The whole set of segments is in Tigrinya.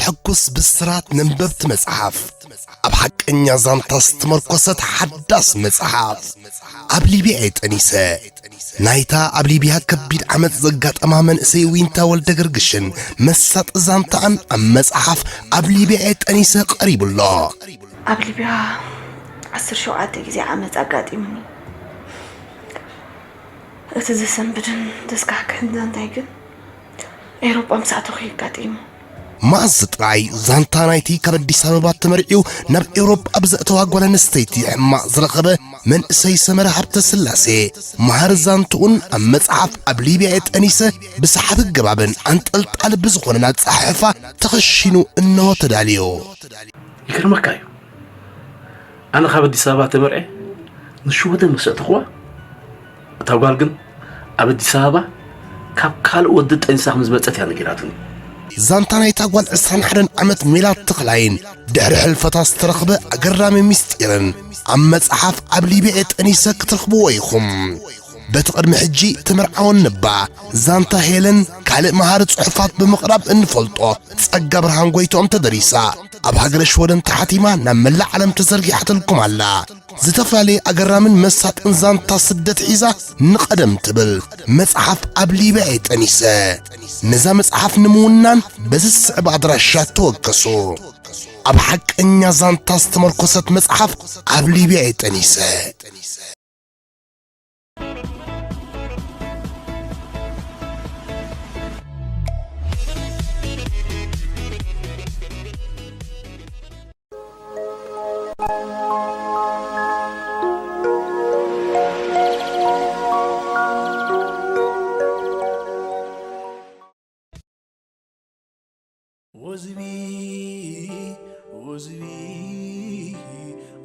ሕጉስ ብስራት ነንበብቲ መጽሓፍ፣ ኣብ ሓቀኛ ዛንታ ዝተመርኮሰት ሓዳስ መጽሓፍ፣ ኣብ ሊብያ እየ ጠኒሰ። ናይታ ኣብ ሊብያ ከቢድ ዓመጽ ዘጋጠማ መንእሰይ ዊንታ ወልደ ገርግሽን መሳጢ ዛንታኣን ኣብ መጽሓፍ ኣብ ሊብያ እየ ጠኒሰ ቀሪቡ ኣሎ። ኣብ ሊብያ ዓሰርተ ሸውዓተ ግዜ ዓመጽ ኣጋጢሙኒ። እቲ ዘሰንብድን ዘስካሕክሕን ዛንታይ ግን ኤውሮጳ ምስ ኣተኹ እዩ ኣጋጢሙ። መኣዝ ጥራይ ዛንታ ናይቲ ካብ ኣዲስ ኣበባ ተመርዕዩ ናብ ኤውሮጳ ብዘእተዋ ጓል ኣንስተይቲ ሕማቕ ዝረኸበ መንእሰይ ሰመረ ሃብተስላሴ፣ መሃር ዛንትኡን ኣብ መጽሓፍ ኣብ ሊብያ እየ ጠኒሰ ብሰሓቢ ኣገባብን ኣንጠልጣሊ ብዝኾነን ኣጸሓሕፋ ተኸሺኑ እንሆ ተዳልዩ። ይገርመካ እዩ። ኣነ ካብ ኣዲስ ኣበባ ተመርዕየ ንሽወደን ምስ ኣእተኽዋ፣ እታ ጓል ግን ኣብ ኣዲስ ኣበባ ካብ ካልእ ወዲ ጠኒሳ ከም ዝመጸት እያ ነጊራትኒ። ዛንታ ናይታ ጓል ዕስራን ሓደን ዓመት ሜላት ተኽላይን ድሕሪ ሕልፈታ ዝተረኽበ ኣገራሚ ምስጢርን ኣብ መጽሓፍ ኣብ ሊብያ እየ ጠኒሰ ክትረኽብዎ ኢኹም። በቲ ቅድሚ ሕጂ ተመርዓወን እባ ዛንታ ሄለን ካልእ መሃሪ ጽሑፋት ብምቕራብ እንፈልጦ ጸጋ ብርሃን ጎይትኦም ተደሪሳ ኣብ ሃገረ ሽወደን ተሓቲማ ናብ መላእ ዓለም ተዘርጊሓትልኩም ኣላ። ዝተፈላለየ ኣገራምን መሳጥን ዛንታ ስደት ሒዛ ንቐደም ትብል መጽሓፍ ኣብ ሊብያ እየ ጠኒሰ። ነዛ መጽሓፍ ንምውናን በዚ ዝስዕብ ኣድራሻ ተወከሱ። ኣብ ሓቀኛ ዛንታ ዝተመርኮሰት መጽሓፍ ኣብ ሊብያ እየ ጠኒሰ። ወዝቢ ወዝቢ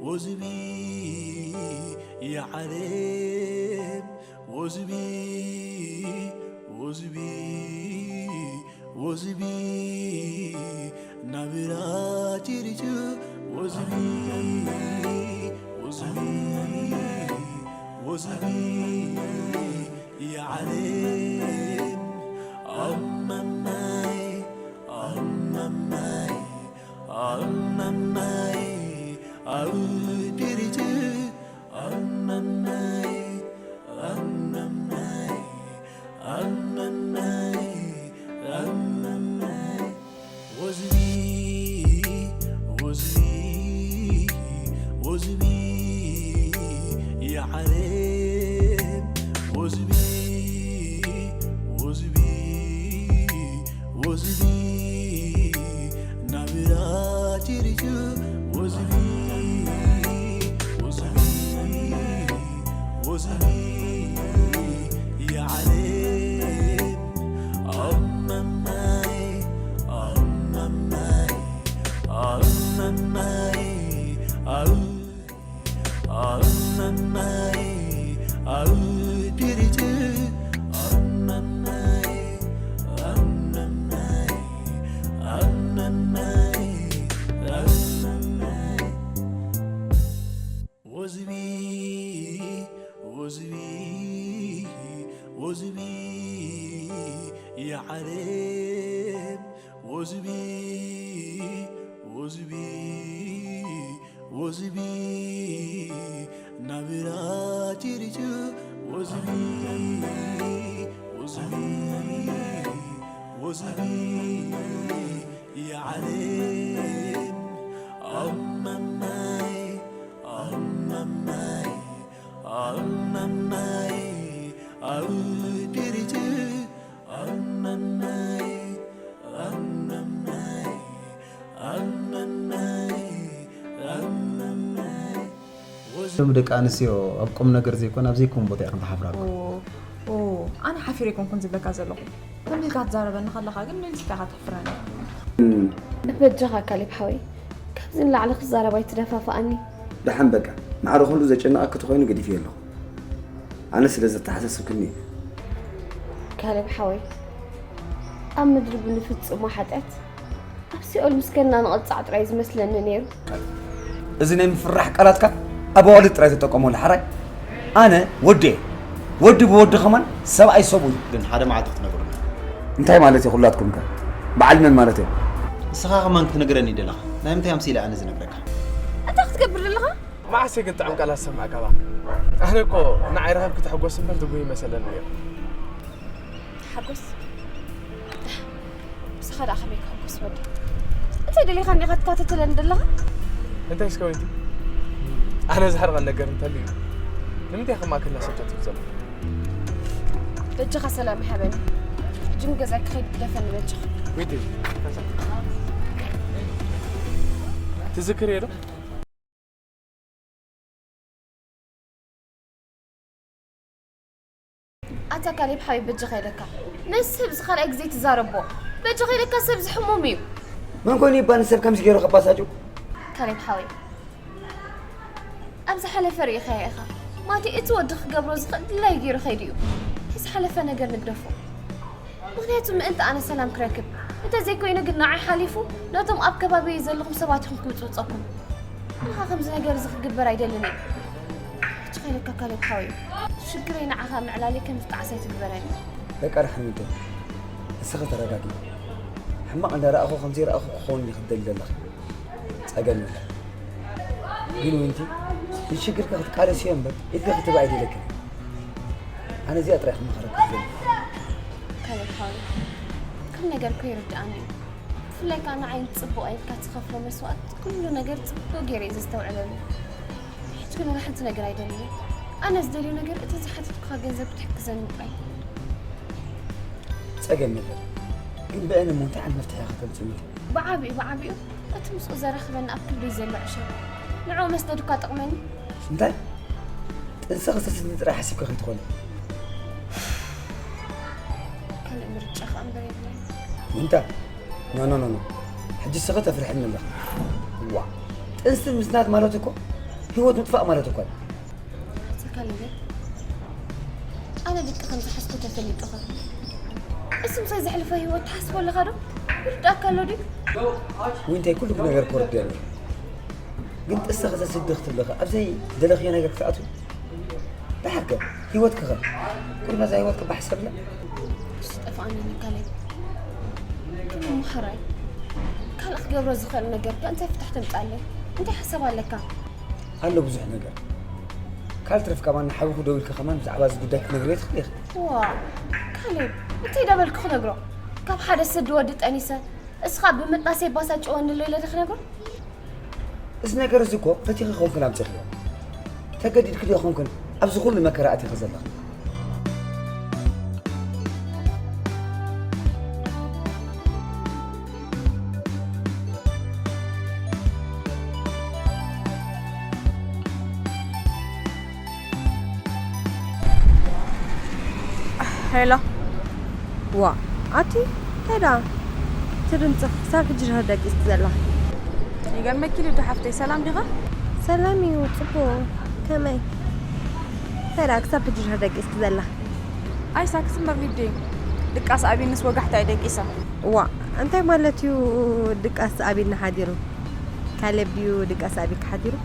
ወዝቢ የዓለም ወዝቢ ወዝቢ ወዝቢ ናብራ ጭርጭ ወዝቢ ወዝቢ ወዝቢ የዓለም ኣመማይ ኣመማይ ኣመማይ ኣው ጭርጭ ኣመማይ ኣመማይ ኣመማይ ኣመማይ ወዝቢ ወዝቢ ወዝቢ የዓለም ወዝቢ ወዝቢ ወዝቢ ናብራ ጭርጭ ወዝቢ ወዝቢ ወዝቢ የዓለም ኣመማይ ኣመማይ ኣመማይ ኣው ኣመማይ ኣው ጭርጭ ኣመማይ ኣመማይ ኣመማይ ኣመማይ ወዝቢ ወዝቢ ወዝቢ የዓለም ወዝቢ ወዝቢ ወዝቢ ናብራ ጭርጭ ወዝቢ ወዝቢ ወዝቢ የዓለም ኣመማይ ኣመማይ ኣመማይ ኣው ጭርጭ ኣመማይ ኣመማይ ኣመማይ ኣመማይ ወዝ እዞም ደቂ ኣንስትዮ ኣብ ቁም ነገር ዘይኮነ ኣብ ዘይኮን ቦታ ኢኽን ትሓፍራ እኮ። ኦ፣ ኦ፣ ኣነ ሓፊረ ኣይኮንኩን ዝብለካ ዘለኹ። ከምዚ ኢልካ ትዛረበኒ ከለኻ ግን መሊስካ ኢኻ ተሕፍረኒ። በጃኻ ካሌብ ሓወይ፣ ካብዚ ንላዕሊ ክዛረብ ኣይትደፋፍኣኒ። ደሓን በቃ፣ ማዕረ ኩሉ ዘጨንቐኪ ተኾይኑ ገዲፈዮ ኣለኹ። ኣነ ስለ ዘተሓሳሰብክኒ እዩ። ካሌብ ሓወይ፣ ኣብ ምድሪ ብንፍጽሞ ሓጢኣት ኣብ ሲኦል ምስገና ንቕጻዕ ጥራይ ዝመስለኒ ነይሩ። እዚ ናይ ምፍራሕ ቃላትካ ኣብ ኣዋልድ ጥራይ ተጠቀመሉ ሓራይ። ኣነ ወዲ እየ። ወዲ ብወዲ ከማን ሰብኣይ ሰብኡ እዩ። ግን ሓደ መዓልቲ ክትነግሩና። እንታይ ማለት እዩ ኩላትኩም ከ? በዓል መን ማለት እዮም? ንስኻ ከማን ክትነግረኒ ደለኻ? ናይ ምንታይ ኣምሲለ ኣነ ዝነግረካ? እንታይ ክትገብር ደለኻ? መዓስ ግን ጥዑም ቃላት ሰማዕካ እባ። ኣነ እኮ ንዓይ ረኸብ ክትሕጎስ እምበር ትጉህ ይመሰለኒ ነይሩ። ሓጎስ፣ ንስኻ ደኣ ከመይ ክሕጎስ ወዲ? እንታይ ደሊኻ እንዲኻ ትካተተለኒ ዘለኻ? እንታይ እስከ ወይቲ? ኣነ ዝሕርቐን ነገር እንተልዩ ንምንታይ ከማክልና ሰብታት ትብል ዘለኻ? በጃኻ ሰላም ይሃበኒ። ሕጂ ንገዛይ ክኸይድ ግደፈኒ በጃኻ። ወይቲ፣ ትዝክርዮ ዶ? ኣታ ካሌብ ሓወይ በጃኻ ኢለካ። ነዚ ሰብ እዚ ካልኣይ ግዜ ትዛረቦ። በጃኻ ኢለካ ሰብ እዚ ሕሙም እዩ። መን ኮይኑ ይባ ንሰብ ከምዚ ገይሩ ከባሳጩ? ካሌብ ሓወይ ኣብ ዝሓለፈ ርኢኻዮ ኢኻ። ማቲ እቲ ወዲ ክገብሮ ዝኽእል ድላይ ገይሩ ከይዱ እዩ። እቲ ዝሓለፈ ነገር ንግደፎ። ምኽንያቱ ምእንቲ ኣነ ሰላም ክረክብ እንተዘይኮይኑ ግን ንዓይ ሓሊፉ ነቶም ኣብ ከባቢይ ዘለኹም ሰባት ኢኹም ክብጽብጸኩም። ኣኻ ከምዚ ነገር እዚ ክግበር ኣይደልን እየ። ሕጂ ከይለካ ካሌብ ሓወይ ሽግረይ ንዓኻ ምዕላሊ ከም ዝጠዓስ ኣይትግበረኒ። በቃ ደሓን ውደይ፣ እስኺ ተረጋጊ። ሕማቕ እንዳረኣኹ ከምዘይረኣኹ ክኸውን እዩ ክትደሊ ዘለኺ። ጸገም የለን። ግን ዊንቲ፣ ንሽግርኪ ክትቃለስዮ እምበር ኢድኪ ክትህቢ ኣይደለክን። ኣነ እዚኣ ጥራይ ክመኸረኪ ዝደሊ። ካሌብ ሓወይ፣ ኩሉ ነገር እኮ ይርድኣኒ እዩ። ብፍላይ ከኣ ንዓይ ጽቡቕ ኢልካ ትኸፍሎ መስዋእቲ ኩሉ ነገር ጽቡቕ ገይረ እየ ዘስተውዕለሉ። ሕጂ ግን ወላ ሓንቲ ነገር ኣይደልን። ኣነ ዝደልዮ ነገር እቲ ዝሓተትኩኻ ገንዘብ ክትሕግዘኒ ጥራይ። ጸገም የለን። ግን ብአን እሞ እንታይ ዓይነት መፍትሒ ኢኻ ከተምጽእ ኢኺ? ብዓቢኡ ብዓቢኡ እቲ ምስኡ ዘራኽበኒ ኣብ ክብደይ ዘሎ ዕሸል ንዕኡ መስደድ እኳ ጠቕመኒ። እንታይ? ጥንሲ ክሰስኒ ጥራይ ሓሲብካ ከይትኾኒ። ካልእ ምርጫ ከኣ እምበር የብለይን። ዊንታ፣ ኖ ኖ ኖ ኖ። ሕጂ እስኺ ተፍርሕኒ ኣለኺ። ዋ፣ ጥንሲ ምስናት ማለት እኮ ህይወት ምጥፋእ ማለት እኮ እዩ። ኣታ ካሌብ፣ ኣነ ድቂ ከም ዝሓዝኩ ተፈሊጡኻ። እሱ ምሳይ ዘሕልፎ ህይወት ትሓስቦ ኣለኻ ዶ? ይርድኣካ ኣሎ ድዩ? ዊንታይ፣ ኩሉ ነገር እኮ ርድኣኒ። ግን ጥንሲ ክሰስኒ ክትብሊ ኣብ ዘይደለኽዮ ነገር ክትኣትዊ? ደሓርከ ህይወትኪ ከ? ኩሉ ነዛ ህይወትኪ እባ ሕሰብላ። እሱ ጠፍኣኒ ካሌብ። ግን እሞ ሕራይ ካልእ ክገብሮ ዝኽእል ነገር ከ እንታይ ፍታሕ ተምጻለይ? እንታይ ሓሳብ ኣለካ? ኣሎ ብዙሕ ነገር። ካልእ ትረፍ ከማን ንሓውኺ ደዊልኪ ከማን ብዛዕባ እዚ ጉዳይ ክትነግርዮ ትኽእሊ ኢኺ። ዋ፣ ካሌብ፣ እንታይ ዳበልኩ ክነግሮ? ካብ ሓደ ስዲ ወዲ ጠኒሰ፣ እስኻ ብምጥናሰይ ባሳጭወኒ ኣሎ ኢለ ዶ ክነግሮ? እዚ ነገር እዚ እኮ ፈቲኺ ይኾንክን ኣምፂኽዮ። ተገዲድኪ ዶ ይኾንክን ኣብዚ ኩሉ መከራ ኣቲኺ ዘለኺ? ሄሎ። ዋ፣ ኣቲ እንታይ ደኣ እቲ ድምፂ ክሳብ ሕጂ ድሕሪ ደቂስኪ ዘላ? ይገርመኪ ልዱ ሓፍተይ፣ ሰላም ዲኻ? ሰላም እዩ፣ ፅቡቕ። ከመይ? እንታይ ደኣ ክሳብ ሕጂ ድሕሪ ደቂስኪ ዘላ? ኣይ ሳክስ እምበር ሊደይ፣ ድቃስ ኣብዩንስ ወጋሕታ እየ ደቂሰ። ዋ፣ እንታይ ማለት እዩ ድቃስ ኣብዩኒ ሓዲሩ? ካሌብ ድዩ ድቃስ ኣብዩኪ ሓዲሩ?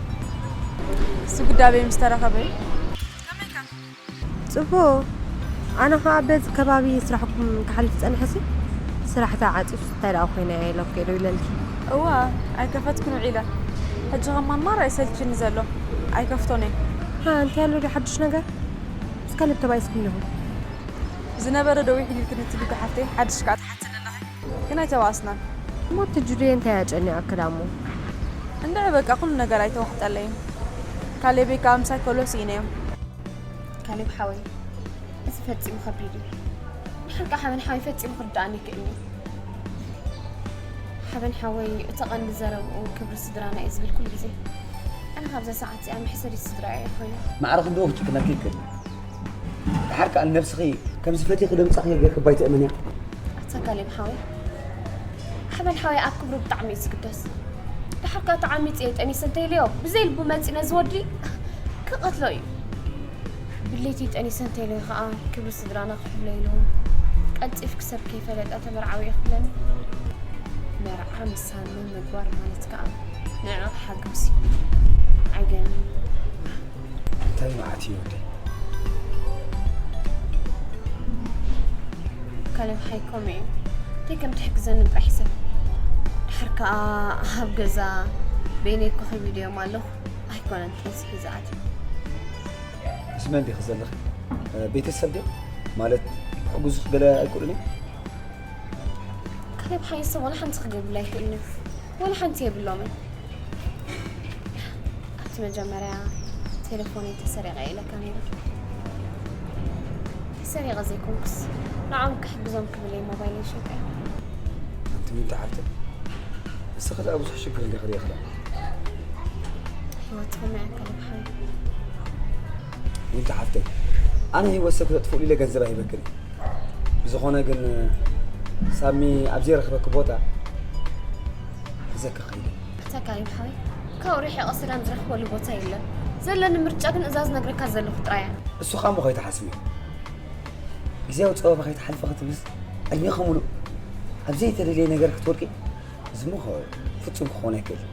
እሱ ጉዳይ ኣበይ ምስ ተረኸበ እዩ። ከመይ ኢልካ? ፅቡቕ። ኣነ ኸዓ በዚ ከባቢ ስራሕኩም ክሓልፍ ፀንሐሲ ስራሕ ተዓፂዩስ እንታይ ደኣ ኮይነ ኢለ እኮ ዶ ኢለልኪ። እዋ፣ ኣይከፈትኩን ውዒለ። ሕጂ ኸማን ማራ ይሰልችኒ ዘሎ። ኣይከፍቶን እየ። ሃ፣ እንታይ ኣሎ ዶ ሓዱሽ ነገር? ምስ ካልእ ተባኢስኩም ዲኹም? ዝነበረ ዶ ውሒድ ኢልክኒ ትብሊ ዶ ሓፍተይ፣ ሓድሽ ከኣ ትሓትኒ ኣለኺ። ግን ኣይተባኣስናን። እሞ እቲ ጁድየ እንታይ ኣጨኒቐኪ ደኣ እሞ? እንድዒ በቃ ኩሉ ነገር ኣይተዋሕጠለይን። ካሌበይ ከኣ ምሳይ ከሎ ስኢነዮም። ካሌብ ሓወይ፣ እዚ ፈጺሙ ከቢድ እዩ። ንሓቂ ሓበን ሓወይ ፈጺሙ ክርድኣኒ ይክእልኒ። ሓበን ሓወይ እቲ ቀንዲ ዘረብኡ ክብሪ ስድራና እዩ ዝብል ኩሉ ግዜ። ኣነ ካብዛ ሰዓት እዚኣ መሕሰሪት ስድራ እየ ኮይነ። ማዕረ ክንድኡ ክጭክነኪ ይክእል። ድሓር ከኣ ንነብስኺ ከምዚ ፈቲኺ ደምጻኽዮ ጌርኪ እባ ኣይትእመንያ። ኣታ ካሌብ ሓወይ፣ ሓበን ሓወይ ኣብ ክብሩ ብጣዕሚ እዩ ዝግደስ። ድሓር ከኣ ተዓሚጸ እየ ጠኒሰ እንተኢለዮ ብዘይ ልቡ መጺኡ ነዚ ወዲ ክቐትሎ እዩ። ብለይቲ ጠኒሰ እንተኢለዮ ከኣ ክብሪ ስድራና ክሕሎ ኢሉ ቀልጢፍኪ ሰብ ከይፈለጠ ተመርዓዊ እየ ክብለኒ። መርዓ ምሳኑ ምግባር ማለት ከኣ ንዕኡ ክሓግዝ እዩ። ዓገም። እንታይ መዓት እዩ ወደይ? ካሌብ ሓይ ከምኡ እዩ። እንታይ ከም ትሕግዘኒ ጥራሕ ሰብ። ድሕር ከኣ ኣብ ገዛ በይነይ ኮኺብ ድዮም ኣለኹ ኣይኮነን ጥንሲ ሒዘ ኣትዩ። ምስ መን ዲኺ ዘለኺ? ቤተሰብ ድዮም? ማለት ክሕግዙኺ ገለ ኣይክእሉን እዮም? ካሌብ ሓይሰ ዋላ ሓንቲ ክገብርላ ኣይክእልን እዩ። ዋላ ሓንቲ የብሎምን። ኣብቲ መጀመርያ ቴሌፎነይ ተሰሪቐ ኢለካ ነይረ። ተሰሪቐ ዘይኮንኩስ ንዖም ክሕግዞም ክብል እየ ሞባይለይ ሸጠ። ኣንቲ ዊንታ ሓፍተይ፣ እስኺ ደኣ ብዙሕ ሽግር እንዲኺ ርኢኺ ደኣ። ህይወት ከመይ ኣካል ብሓይ ዊንታ ሓፍተይ፣ ኣነ ህይወት ሰብ ክተጥፍእሉ ኢለ ገንዘብ ኣይበክን። ብዝኾነ ግን ሳሚ ኣብ ዘይረኽበኪ ቦታ ሒዘኪ ክኸይድ እየ። ኣታ ካሌብ ሓወይ፣ ካብኡ ርሒቐ ሰላም ዝረኽበሉ ቦታ የለን። ዘለኒ ምርጫ ግን እዛ ዝነግረካ ዘለኹ ጥራይ እያ። እሱ ኸኣ እሞ ከይትሓስቢ፣ ግዝያዊ ጸበባ ከይትሓልፊ ክትብልስ ዕድሜኺ ሙሉእ ኣብ ዘይተደልየ ነገር ክትወድቂ፣ እዚ እሞ ፍጹም ክኸውን ኣይክእልን።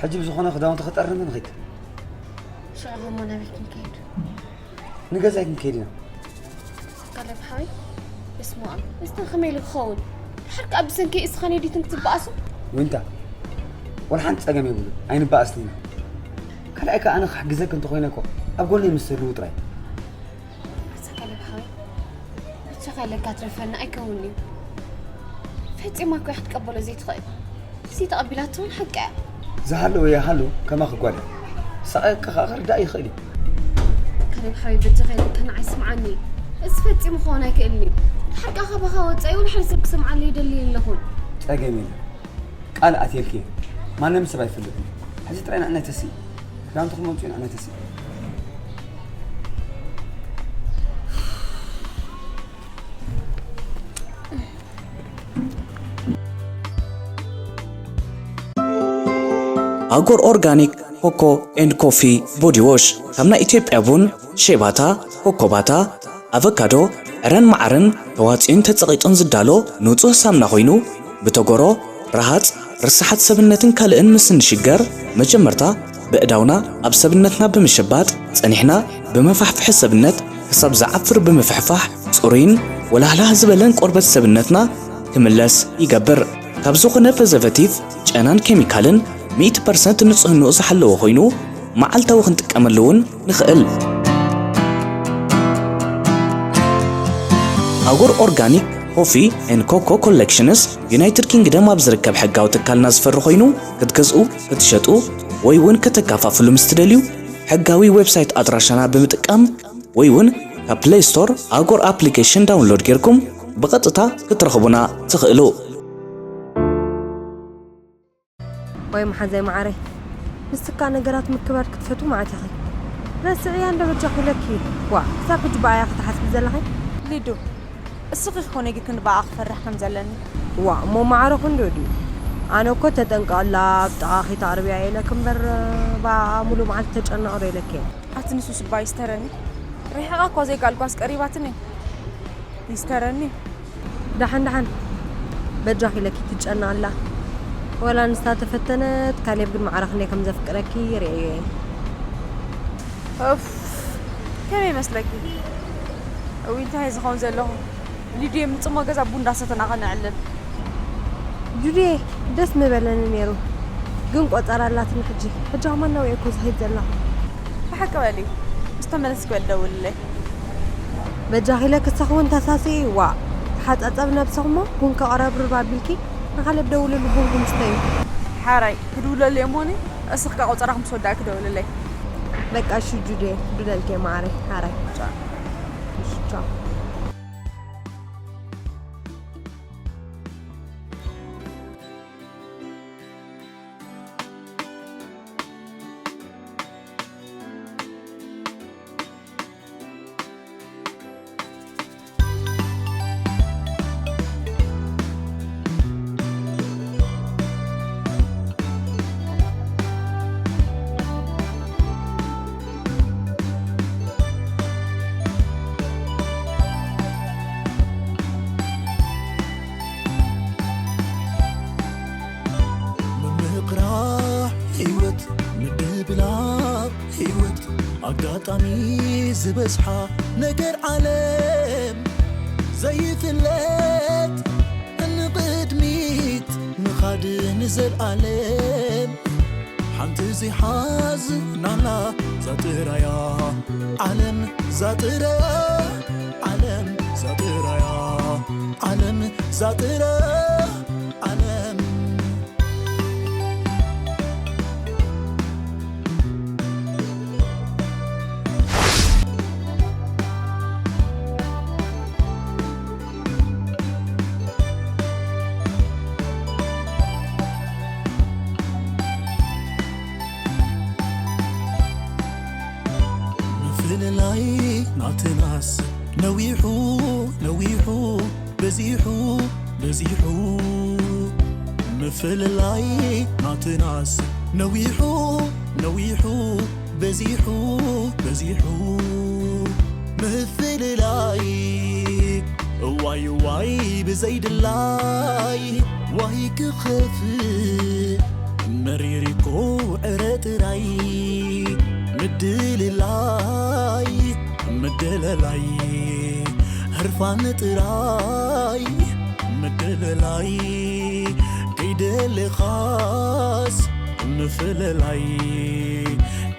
ሕጂ ብዝኾነ ክዳውንቲ ክጠርንፍ ንኺድ። ሽዑ እሞ ናበይ ክንከይድ? ንገዛይ ክንከይድ ኢና። ካሌብ ሓወይ፣ እስማዕ፣ እዚ ከመይ ኢሉ ክኸውን? ድሓር ከኣ ብሰንኪ እስኻን ኤዲትን ክትበኣሱ? ዊንታ፣ ወላ ሓንቲ ጸገም የብሉን፣ ኣይንበኣስን ኢና። ካልኣይ ከኣ ኣነ ክሕግዘኪ እንተኾይነ እኮ ኣብ ጎነይ ምስ ትህልዊ ጥራይ። ኣታ ካሌብ ሓወይ፣ ብቻኻ ኢለካ ትረፈና ኣይከውንን እዩ። ፈጺማ እኮ እያ ክትቀበሎ ዘይትኽእል። እዚ ተቐቢላቶ እውን ሓቂ እያ። ዝሃለወ ይሃሉ ከማኺ ጓል እያ። ሳቐ ከኣ ክርዳእ ይኽእል እዩ። ካሌብ ሓወይ በጃኻ ኢለካ ንዓይ ስምዓኒ። እዚ ፈጺሙ ክኸውን ኣይክእልን እዩ። ድሓር ከኣ ካባኻ ወጻኢ እውን ሓደ ሰብ ክሰምዓለይ ይደሊ የለኹን። ጸገም የለን። ቃል ኣትየልኪ እየ። ማንም ሰብ ኣይፈልጥን። ሕዚ ጥራይ ንዕነተሲ። ክዳውንቲ ክመምፅኡ ንዕነተሲ። ኣጎር ኦርጋኒክ ኮኮ ኤንድ ኮፊ ቦዲ ዎሽ ካብ ናይ ኢትዮጵያ ቡን፣ ሼባታ፣ ኮኮባታ፣ ኣቨካዶ፣ ዕረን መዓርን ተዋፅኡን ተፀቒጡን ዝዳሎ ንፁህ ሳምና ኮይኑ ብተጎሮ፣ ረሃፅ፣ ርስሓት ሰብነትን ካልእን ምስ እንሽገር መጀመርታ በእዳውና ኣብ ሰብነትና ብምሽባጥ ፀኒሕና ብመፋሕፍሒ ሰብነት ክሳብ ዝዓፍር ብምፍሕፋሕ ፅሩይን ወላህላህ ዝበለን ቆርበት ሰብነትና ክምለስ ይገብር። ካብ ዝኾነ ፕሪዘርቨቲቭ፣ ጨናን ኬሚካልን ሚእቲ ፐርሰንት ንፅህንኡ ዝሓለወ ኮይኑ መዓልታዊ ክንጥቀመሉ እውን ንኽእል። ኣጎር ኦርጋኒክ ኮፊ ኤንድ ኮኮ ኮሌክሽንስ ዩናይትድ ኪንግደም ኣብ ዝርከብ ሕጋዊ ትካልና ዝፈሪ ኮይኑ ክትገዝኡ፣ ክትሸጡ ወይ እውን ከተከፋፍሉ ምስ ትደልዩ ሕጋዊ ዌብሳይት ኣድራሻና ብምጥቃም ወይ እውን ካብ ፕለይ ስቶር ኣጎር ኣፕሊኬሽን ዳውንሎድ ጌርኩም ብቐጥታ ክትረኽቡና ትኽእሉ። ወይ መሓዛይ መዓረይ፣ ንስካ ነገራት ምክባድ ክትፈቱ ማለት ኢኺ። ረስዕያ እንዶ በጃኹ ኢለኪ። ዋ፣ ክሳብ ሕጂ ብኣያ ክትሓስቢ ዘለኺ? ሊዱ፣ እስኺ ኮነ ጌርክን ብኣኣ ክፈርሕ ከም ዘለኒ። ዋ፣ እሞ ማዕረ ክንዶ ድዩ? ኣነ እኮ ተጠንቀቐላ ኣብ ጥቓኺ ተቕርብያ ኢለኪ እምበር ብኣኣ ሙሉእ መዓልቲ ተጨነቒ ዶ ኢለኪ እየ። ኣቲ ንሱስ እባ ይስተረኒ። ርሒቓ እኳ ዘይጋልጓስ ቀሪባትኒ። ይስተረኒ። ደሓን ደሓን በጃኺ ኢለኪ ትጨነቒ ኣላ። ወላ ንሳ ተፈተነት፣ ካሌብ ግን ማዕረ ክንደይ ከም ዘፍቅረኪ ርእየዮ እየ። ኡፍ፣ ከመይ ይመስለኪ? እውይ እንታይ እዩ ዝኸውን ዘለኹ? ሊድየ ምጽሞ ገዛ ቡን እንዳሰተና ከነዕልል። ጁድየ ደስ ምበለኒ ነይሩ፣ ግን ቆጸራ ኣላትኒ ሕጂ። ሕጂ ከማን ናብኡ እየ እኮ ዝኸይድ ዘለኹ። ብሓቂ በሊ፣ ምስ ተመለስኪ በሊ ደውልለይ። በጃኺ ኢለ ክሳኺ እውን ተሳስኢ። ዋእ፣ ተሓጻጸቢ ነብስኺ እሞ ቡን ከቕረብርብ ኣቢልኪ ንኻሌብ ደውልሉ ቡንኩም ስተዩ። ሓራይ ክድውለሉ እየ እሞኒ፣ እስኺ ከኣ ቆጸራኺ ምስ ወዳእኪ ደውልለይ። በቃ እሺ ጁድየ፣ ክድውለልኪ እየ መዓረይ። ሓራይ። ቻው። እሺ ቻው። ምምቕራሕ ህይወት ምድብላቕ ህይወት ኣጋጣሚ ዝበዝሓ ነገር ዓለም ዘይፍለጥ ንቕድሚት ምኻ ንዘልኣለም ሓንቲ ዘይሓዝናላ ዛጥራያ ዓለም ዛጥራያ ዓለም ዛጥራያ ዓለም ዛጥራያ ዓለም ምፍልላይ ናትናስ ነዊሑ ነዊሑ በዚሑ በዚሑ ምፍልላይ ናትናስ ነዊሑ ነዊሑ በዚሑ በዚሑ ምፍልላይ እዋይ እዋይ ብዘይድላይ ዋይ ክኸፍእ መሪር እኮ ዕረ ጥራይ ምድልላይ ምድልላይ ህርፋን ጥራይ ምድልላይ ከይደለኻስ ምፍልላይ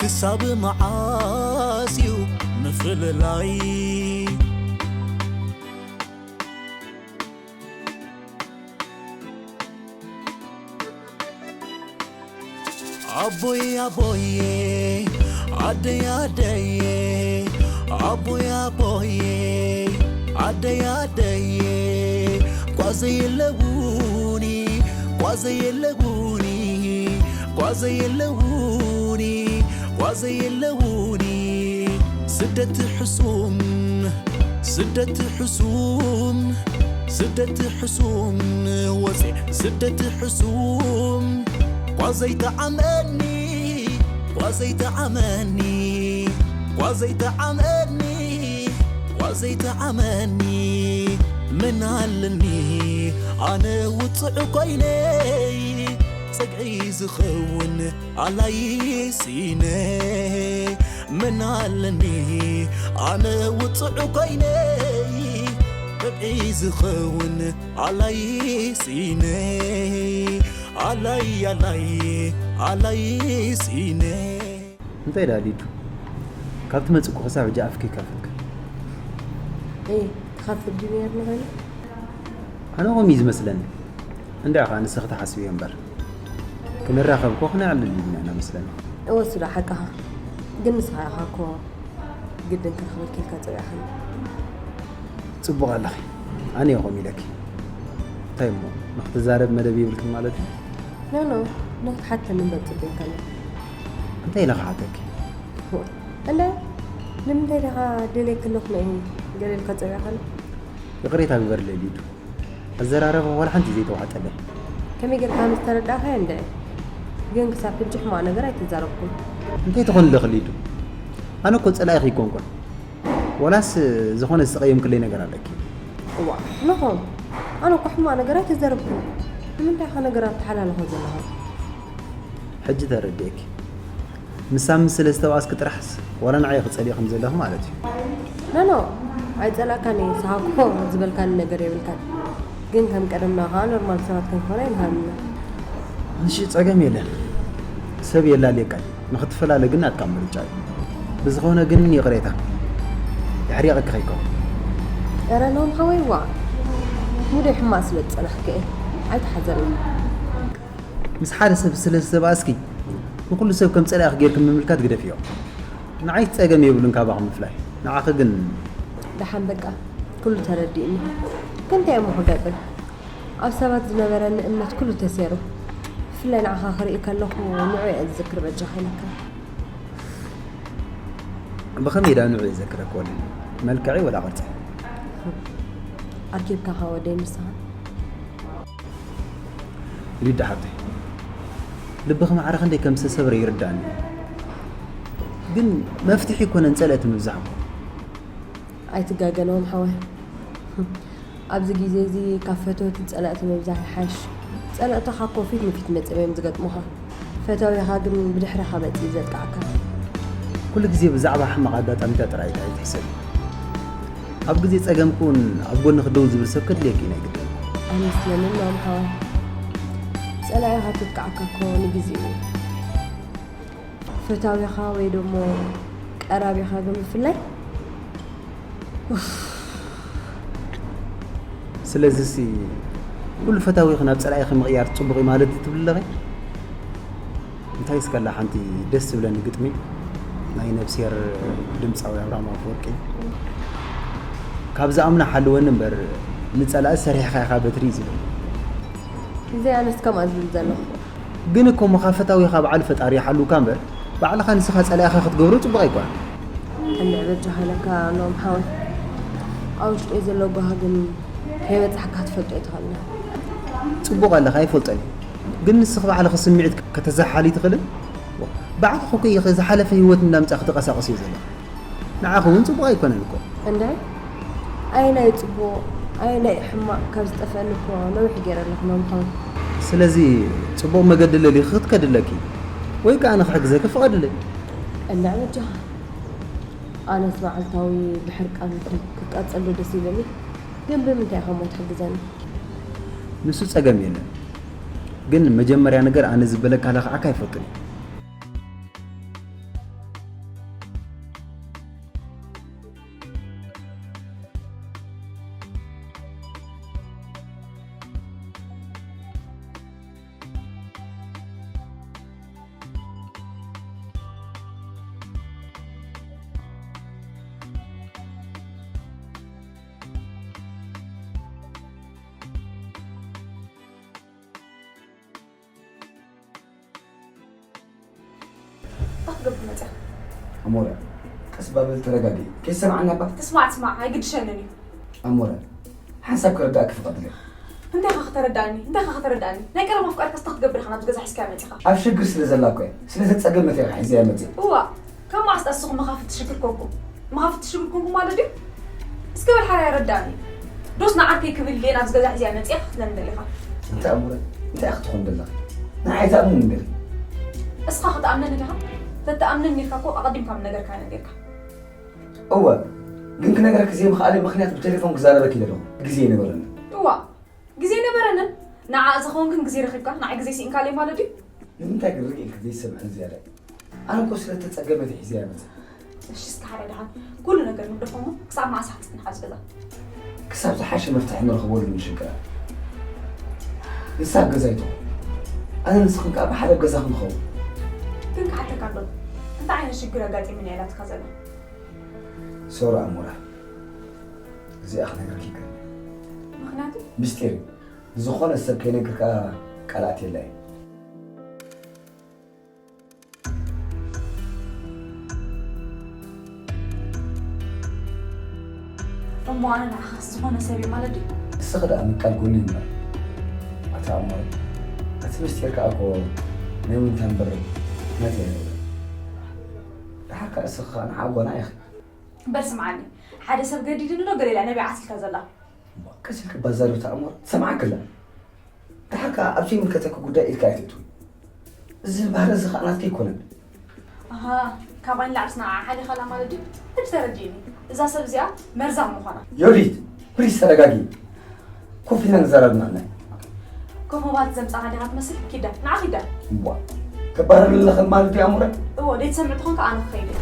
ክሳብ መዓስ እዩ ምፍልላይ ኣቦይ ኣቦይ ኣደይ ኣደይ ኣቦይ ኣቦይ ኣደይ ኣደይ ጓዘይ የለውኒ ጓዘይ የለውኒ ጓዘይ የለውኒ ጓዘይ የለውኒ ስደት ሕሱም ስደት ሕሱም ስደት ሕሱም ወፂ ስደት ሕሱም ጓዘይ ተዓመኒ ጓዘይ ተዓመኒ ጓዘይ ተዓመኒ ጓዘይ ተዓመኒ ምን ኣለኒ ኣነ ውፅዕ ኮይነይ ፀግዒ ዝኸውን ኣላይ ሲነ ምን ኣለኒ ኣነ ውፅዕ ኮይነይ ጥብዒ ዝኸውን ኣላይ ሲነ ኣላይ ኣላይ ኣላይ ሲነ እንታይ ዳ ሊዱ ካብቲ መፅእኩ ክሳብ ሕጂ ኣፍኪ ከፍትክ እይ ትኸፍት ድዩ ነይርኒ ኾይኑ ኣነ ከምኡ እዩ ዝመስለኒ እንድዒ ኸዓ ንስኺ ትሓስብዮ እምበር ክንራኸብ እኮ ክነዕልል ኢልና ኢና መስለኒ እወ እሱ ዶ ሓቅኻ ግን ንስኻ ኢኻ እኮ ግድን ክረኽበኪ ኢልካ ፀዊዕኻኒ ፅቡቕ ኣለኺ ኣነ እየ ከምኡ ኢለኪ እንታይ እሞ ንክትዛረብ መደብ የብልክን ማለት እዩ ኖ ኖ ንክትሓተኒ እምበር ፅቡቕ ከሎ እንታይ ኢለ ክሓተኪ እንዳ ንምንታይ ዲኻ ደልየኪ ኣለኹ ንዒ ገለ ኢልካ ፀዊዕኻኒ ይቕሬታ ግበርለይ ሊዱ ኣዘራረባ ዋላ ሓንቲ ዘይተዋሕጠለይ። ከመይ ጌርካ ከም ዝተረዳእካዮ እንድዒ። ግን ክሳብ ሕጂ ሕማቕ ነገር ኣይተዛረብኩን። እንታይ ትኾኒ ኣለኺ ሊዱ? ኣነ እኮ ጸላኢኺ ኣይኮንኩን። ዋላስ ዝኾነ ዝተቐየምክለይ ነገር ኣለኪ? እዋእ ኖሆም፣ ኣነ እኮ ሕማቕ ነገር ኣይተዛረብኩን። ንምንታይ ኢኻ ነገር ኣተሓላልኾ ዘለኻ? ሕጂ ተረዲኤኪ። ንሳ ምስ ስለ ዝተባኣስኪ ጥራሕስ ዋላ ንዓይ ክጸልኢ ከም ዘለኺ ማለት እዩ። ኖኖ ኣይጸላእካን እየ ንስኻ እኮ ዝበልካኒ ነገር የብልካን ግን ከም ቀደምና ከኣ ኖርማል ሰባት ክንኮን ኣይንኽእልን ኢና። እሺ ጸገም የለን ሰብ የላልየካ እዩ ንኽትፈላለ ግን ናትካ ምርጫ እዩ ብዝኾነ ግን ይቕሬታ የሕሪቐኪ ከይከውን። ኧረ ኖም ሓወይ ዋእ ሙደይ ሕማቕ ስለ ዝጸናሕኪ እየ ኣይትሓዘለይ። ምስ ሓደ ሰብ ስለ ዝተባእስኪ ንኹሉ ሰብ ከም ጸላኢኺ ጌርኪ ምምልካት ግደፍዮ። ንዓይ ጸገም የብሉን ካባኺ ምፍላይ። ንዓኺ ግን። ደሓን በቃ ኩሉ ተረዲእኒ። ግን እንታይ እሞ ክገብር? ኣብ ሰባት ዝነበረኒ እምነት ኩሉ ተሰይሩ። ብፍላይ ንዓኻ ክርኢ ከለኹ ንዑ እየ ዝዝክር በጃኻ ኢለካ። ብኸመይ ዳ ንዑ ይዘክረኪ ወለኒ? መልክዐይ ወላ ቅርጸይ? ኣርኪብካኻ ወደይ ንስኻ። ሊዳ ሓብተይ ልብኺ ማዕረ ክንደይ ከም ዝተሰብረ ይርዳእኒ እዩ። ግን መፍትሒ ኣይኮነን ጸለእቲ ምብዛሕ እኮ። ኣይትጋገ ነሆም ሓወይ። ኣብዚ ግዜ እዚ ካብ ፈተውቲ ጸላእቲ ምብዛሕ ይሓይሽ። ጸላእትኻ እኮ ፊት ንፊት መጺኦም እዮም ዝገጥሙኻ። ፈታዊኻ ግን ብድሕረኻ መጺኡ እዩ ዘጥቅዓካ። ኩሉ ግዜ ብዛዕባ ሕማቕ ኣጋጣሚታት ጥራይ ኣይትሕሰቢ። ኣብ ግዜ ጸገምኪ እውን ኣብ ጎንኺ ደው ዝብል ሰብ ከድልየኪ እዩ ናይ ግድን። ኣይመስለንን ማም ሓወይ። ምስ ጸላኢኻ ክትጥቃዓካ እኮ ንግዜኡ እዩ። ፈታዊኻ ወይ ደሞ ቀራቢኻ ግን ብፍላይ፣ ኡፍ። ስለዚሲ ኩሉ ፈታዊኺ ናብ ጸላኢኺ ምቕያር ጽቡቕ እዩ ማለት ትብሊ ኣለኺ? እንታይ እስከላ ሓንቲ ደስ ትብለኒ ግጥሚ ናይ ነብስሄር ድምጻዊ ኣብርሃም ኣፈወርቂ፣ ካብ ዝኣምና ሓልወኒ እምበር ንጸላኢ ሰሪሕኻ ኢኻ በትሪ እዩ ዝብል። እዚ ኣነስ ከምኣ ዝብል ዘለኹ። ግን እኮ እሞ ካብ ፈታዊኻ በዓል ፈጣሪ ይሓልውካ እምበር ባዕልኻ ንስኻ ጸላኢኻ ክትገብሮ ጽቡቕ ኣይኮነን። እንድዒ በጃኻ ኢለካ ኖም ሓወይ፣ ኣብ ውሽጠይ ዘሎ ጓሂ ግን ከይበጻሕካ ክትፈልጦ ኣይትኽእልን። ጽቡቕ ኣለኻ፣ ኣይፈልጦን እየ። ግን ንስኺ ባዕልኺ ስምዒት ከተዘሓሊ ትኽእልን? ባዕልኺ እኮ ኢኺ ዝሓለፈ ህይወት እንዳምጻእኺ ትቐሳቕስዮ ዘለኺ። ንዓኺ እውን ጽቡቕ ኣይኮነን እኮ። እንድዒ ኣየናይ ጽቡቕ ኣየናይ ሕማቕ ካብ ዝጠፍአኒ እኮ ነዊሕ ገይረ ኣለኹ ኖም ሓወይ። ስለዚ ጽቡቕ መገዲ ለሊኺ ክትከዲ ኣለኪ። ወይ ከኣ ኣነ ክሕግዘኪ ፍቐድለይ። እንድዒ በጃኻ። ኣነስ መዓልታዊ ብሕርቃን ክቃጸል ዶ ደስ ይብለኒ? ግን ብምንታይ ኢኻ እሞ ትሕግዘኒ? ንሱ ጸገም የለን። ግን መጀመርያ ነገር ኣነ ዝበለካ ለኽዓካ ኣይፈቱን እየ። እንታይ ክትገብር መፂኻ? ኣሞራ፣ ቀስ ባበል ተረጋጊ። ከይሰማዕና እባ። ትስማዕ ትስማዕ፣ ኣይግድሸንን እዩ። ኣሞራ፣ ሓንሳብ ክርዳእኪ ፍቐድለይ። እንታይ ኢኻ ከተረዳእኒ? እንታይ ኢኻ ከተረዳእኒ? ናይ ቀደም ኣፍቃርካስ እንታይ ክትገብር ኢኻ ናብዚ ገዛ ሒዝካያ መፂኻ? ኣብ ሽግር ስለ ዘላ እኮ እያ። ስለ ዘጸገመት እያ ሒዘያ መፂኣ። እዋ፣ ካብ መዓስ ንስኹም መኻፍቲ ሽግር ኮንኩም? መኻፍቲ ሽግር ኮንኩም ማለት ድዩ? እስከ በል ሓራይ ኣረዳእኒ። ዶስ ንዓርከይ ክብል ኢለ ናብዚ ገዛ ሒዘያ መፂኣ ክትብለኒ ደሊኻ? እንታይ ኣሞራ፣ እንታይ ክትኾን ደለኻ? ንዓይ ትኣምነኒ ዲኺ? እስኻ ክትኣምነኒ ዲኻ? ተትኣምነኒ ኔርካ እኮ ኣቐዲምካ ምነገርካኒ ኔርካ። እወ፣ ግን ክነግረኪ ዘይምኽኣለይ ምኽንያት ብቴሌፎን ክዛረበኪ ደለኹ ግዜ ኣይነበረንን። እዋ፣ ግዜ ኣይነበረንን? ንዓ ዝኸውን ግን ግዜ ረኺብካ፣ ንዓይ ግዜ ስኢንካለይ ማለት ድዩ? ንምንታይ ግን ርግእ ኢልኪ ዘይትሰምዕኒ ዝያዳ? ኣነ እኮ ስለ እተጸገመት እየ ሒዘያ መጸ። እሺ፣ እስከ ሓደ ደሓን ኩሉ ነገር ንግደፎ እሞ፣ ክሳብ መዓስ ክትጽንሕ ኣብዚ ገዛ? ክሳብ ዝሓሸ መፍትሒ ንረኽበሉ ንሽግራ። ንሳ ኣብ ገዛይ ትኹን። ኣነ ንስኽን ከኣ ብሓደ ኣብ ገዛ ክንኸውን። ግን ክሓተካ ኣሎ፣ እንታይ ዓይነት ሽግር ኣጋጢሙኒ እያ ኢላትካ ዘላ? ሶራ ኣሞራ፣ እዚኣ ክነግረኪ ይከኣል። ምኽንያቱ? ምስጢር እዩ። ንዝኾነ ሰብ ከይነግር ከኣ ቃላት የላይን። እሞ ኣነ ንዓኻስ ዝኾነ ሰብ እየ ማለት ድዩ? ንስኺ ደኣ ምቃል ጎኒ እምበር። ኣታ ኣሞረ፣ እቲ ምስጢር ከኣ እኮ ናይ ምንታ እምበር ናተይ ኣይነበረን። ደሓር ከኣ እስኺ ከኣ ንዓ ጓና ኢኺ። በል ስምዓኒ፣ ሓደ ሰብ ገዲድኒ ዶ ገለ ኢላ ነቢዓት ኢልካ ዘላ? እሞ ቀስ ኢልኪ ባዛሪ ተኣምር ትሰምዓኪ ኣላ። ደሓር ከኣ ኣብ ዘይምልከተኪ ጉዳይ ኢድኪ ኣይተእትዊ። እዚ ባህሪ እዚ ከኣ ናትኪ ኣይኮነን። ኣሃ፣ ካባይ ንላዕሊ ንዓኣ ሓሊኻላ ማለት ድዩ? ሕጂ ተረዲእኒ። እዛ ሰብ እዚኣ መርዛም ምዃና። ዮዲት፣ ፕሊስ ተረጋጊ። ኮፍ ኢልና ንዘራረብ ንሕና። ኮፍ ምባል ዘምጻኻ ዲኻ ትመስል? ኪዳ፣ ንዓ ኪዳ። እዋ፣ ከባረር ኣለኽን ማለት ድዩ ኣሙረ? እዎ፣ ደይትሰምዕ ተኾንካ ኣነ ክኸይድ እየ።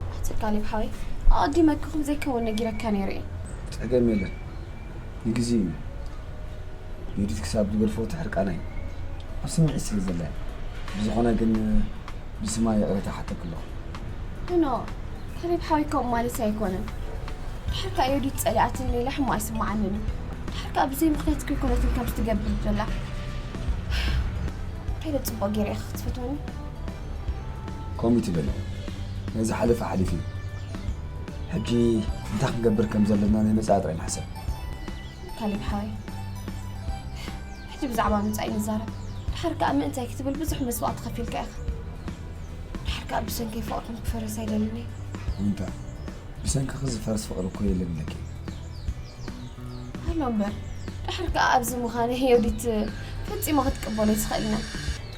ኣቲ ካሌብ ሓወይ፣ ኣቐዲመ እኮ ከም ዘይከውን ነጊረካ ነይረ እየ። ጸገም የለን። ንግዜኡ እዩ። ዮዲት ክሳብ ዝገድፎ እቲ ሕርቃና እዩ። ኣብ ስምዒት ስለ ዘላ እያ። ብዝኾነ ግን ብስማ ይቕሬታ ሓተኪ ኣለኹ። ኖ፣ ካሌብ ሓወይ ከምኡ ማለተይ ኣይኮነን። ድሕር ከኣ ዮዲት ጸሊኣትኒ ኢለ ሕማቕ ኣይስምዓንን እዩ። ድሓር ከኣ ብዘይ ምኽንያት እኮ ኣይኮነትን ከምዚ ትገብር ዘላ። እንታይ ዶ ጽቡቕ ገይረ ኢኻ ክትፈትወኒ? ከምኡ ትበሊ። ነዚ ሓለፈ ሓሊፉ እዩ። ሕጂ እንታይ ክንገብር ከም ዘለና ናይ መጻኢ ጥራይ ንሓሰብ። ካሌብ ሓወይ፣ ሕጂ ብዛዕባ መጻኢ ንዛረብ። ድሓር ከኣ ምእንታይ ክትብል ብዙሕ መስዋእቲ ከፊልካ ኢኻ። ድሓር ከኣ ብሰንከይ ፍቕርኩም ክፈርስ ኣይደልን እየ። ዊንታ፣ ብሰንክኺ ዝፈርስ ፍቕሪ እኮ የለን ኢለኪ። ኣሎ እምበር፣ ድሓር ከኣ ኣብዚ ምዃነይ ዮዲት ፈጺማ ክትቅበሎ ኣይትኽእልን እያ።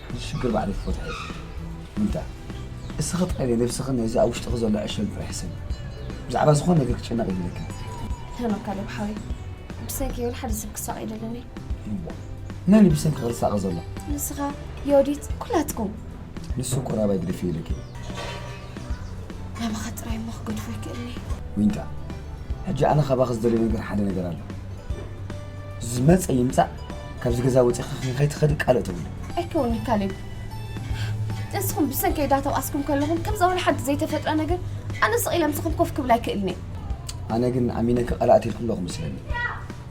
እዚ ሽግር ባዕለይ ክፈትሖ እየ። ዊንታ፣ እስኺ ጥራይ ናይ ነብስኽን ነዚ ኣብ ውሽጥኺ ዘሎ ዕሸል ጥራይ ሕሰቢ። ብዛዕባ ዝኾነ ነገር ክጨነቕ የብለክን። ሄኖክ ካሌብ ሓወይ፣ ብሰንኪ ወላ ሓደ ሰብ ክሳቐ ኣይደልን እየ። እዋ፣ መን እዩ ብሰንኪ ክሳቐ ዘሎ? ንስኻ፣ ዮዲት፣ ኩላትኩም። ንሱ እኮ ናባይ ግደፊ ኢለኪ። ናባኻ ጥራይ እሞ ክገድፎ ኣይክእልን እየ። ዊንታ፣ ሕጂ ኣነ ካባኺ ዝደልዮ ነገር ሓደ ነገር ኣሎ። ዝመጸ ይምጻእ፣ ካብዚ ገዛ ወጺኺ ከይትኸዲ ቃል እተውሉ። ኣይከውንን ካሌብ። ንስኹም ብሰንከይ እንዳተባኣስኩም ከለኹም ከምዛ ወላ ሓንቲ ዘይተፈጥረ ነገር ኣነ ስቕ ኢለ ምሳኹም ኮፍ ክብል ኣይክእልን እየ። ኣነ ግን ኣሚነኪ ቀላእት ኢልኪ ኣለኹ መስለኒ።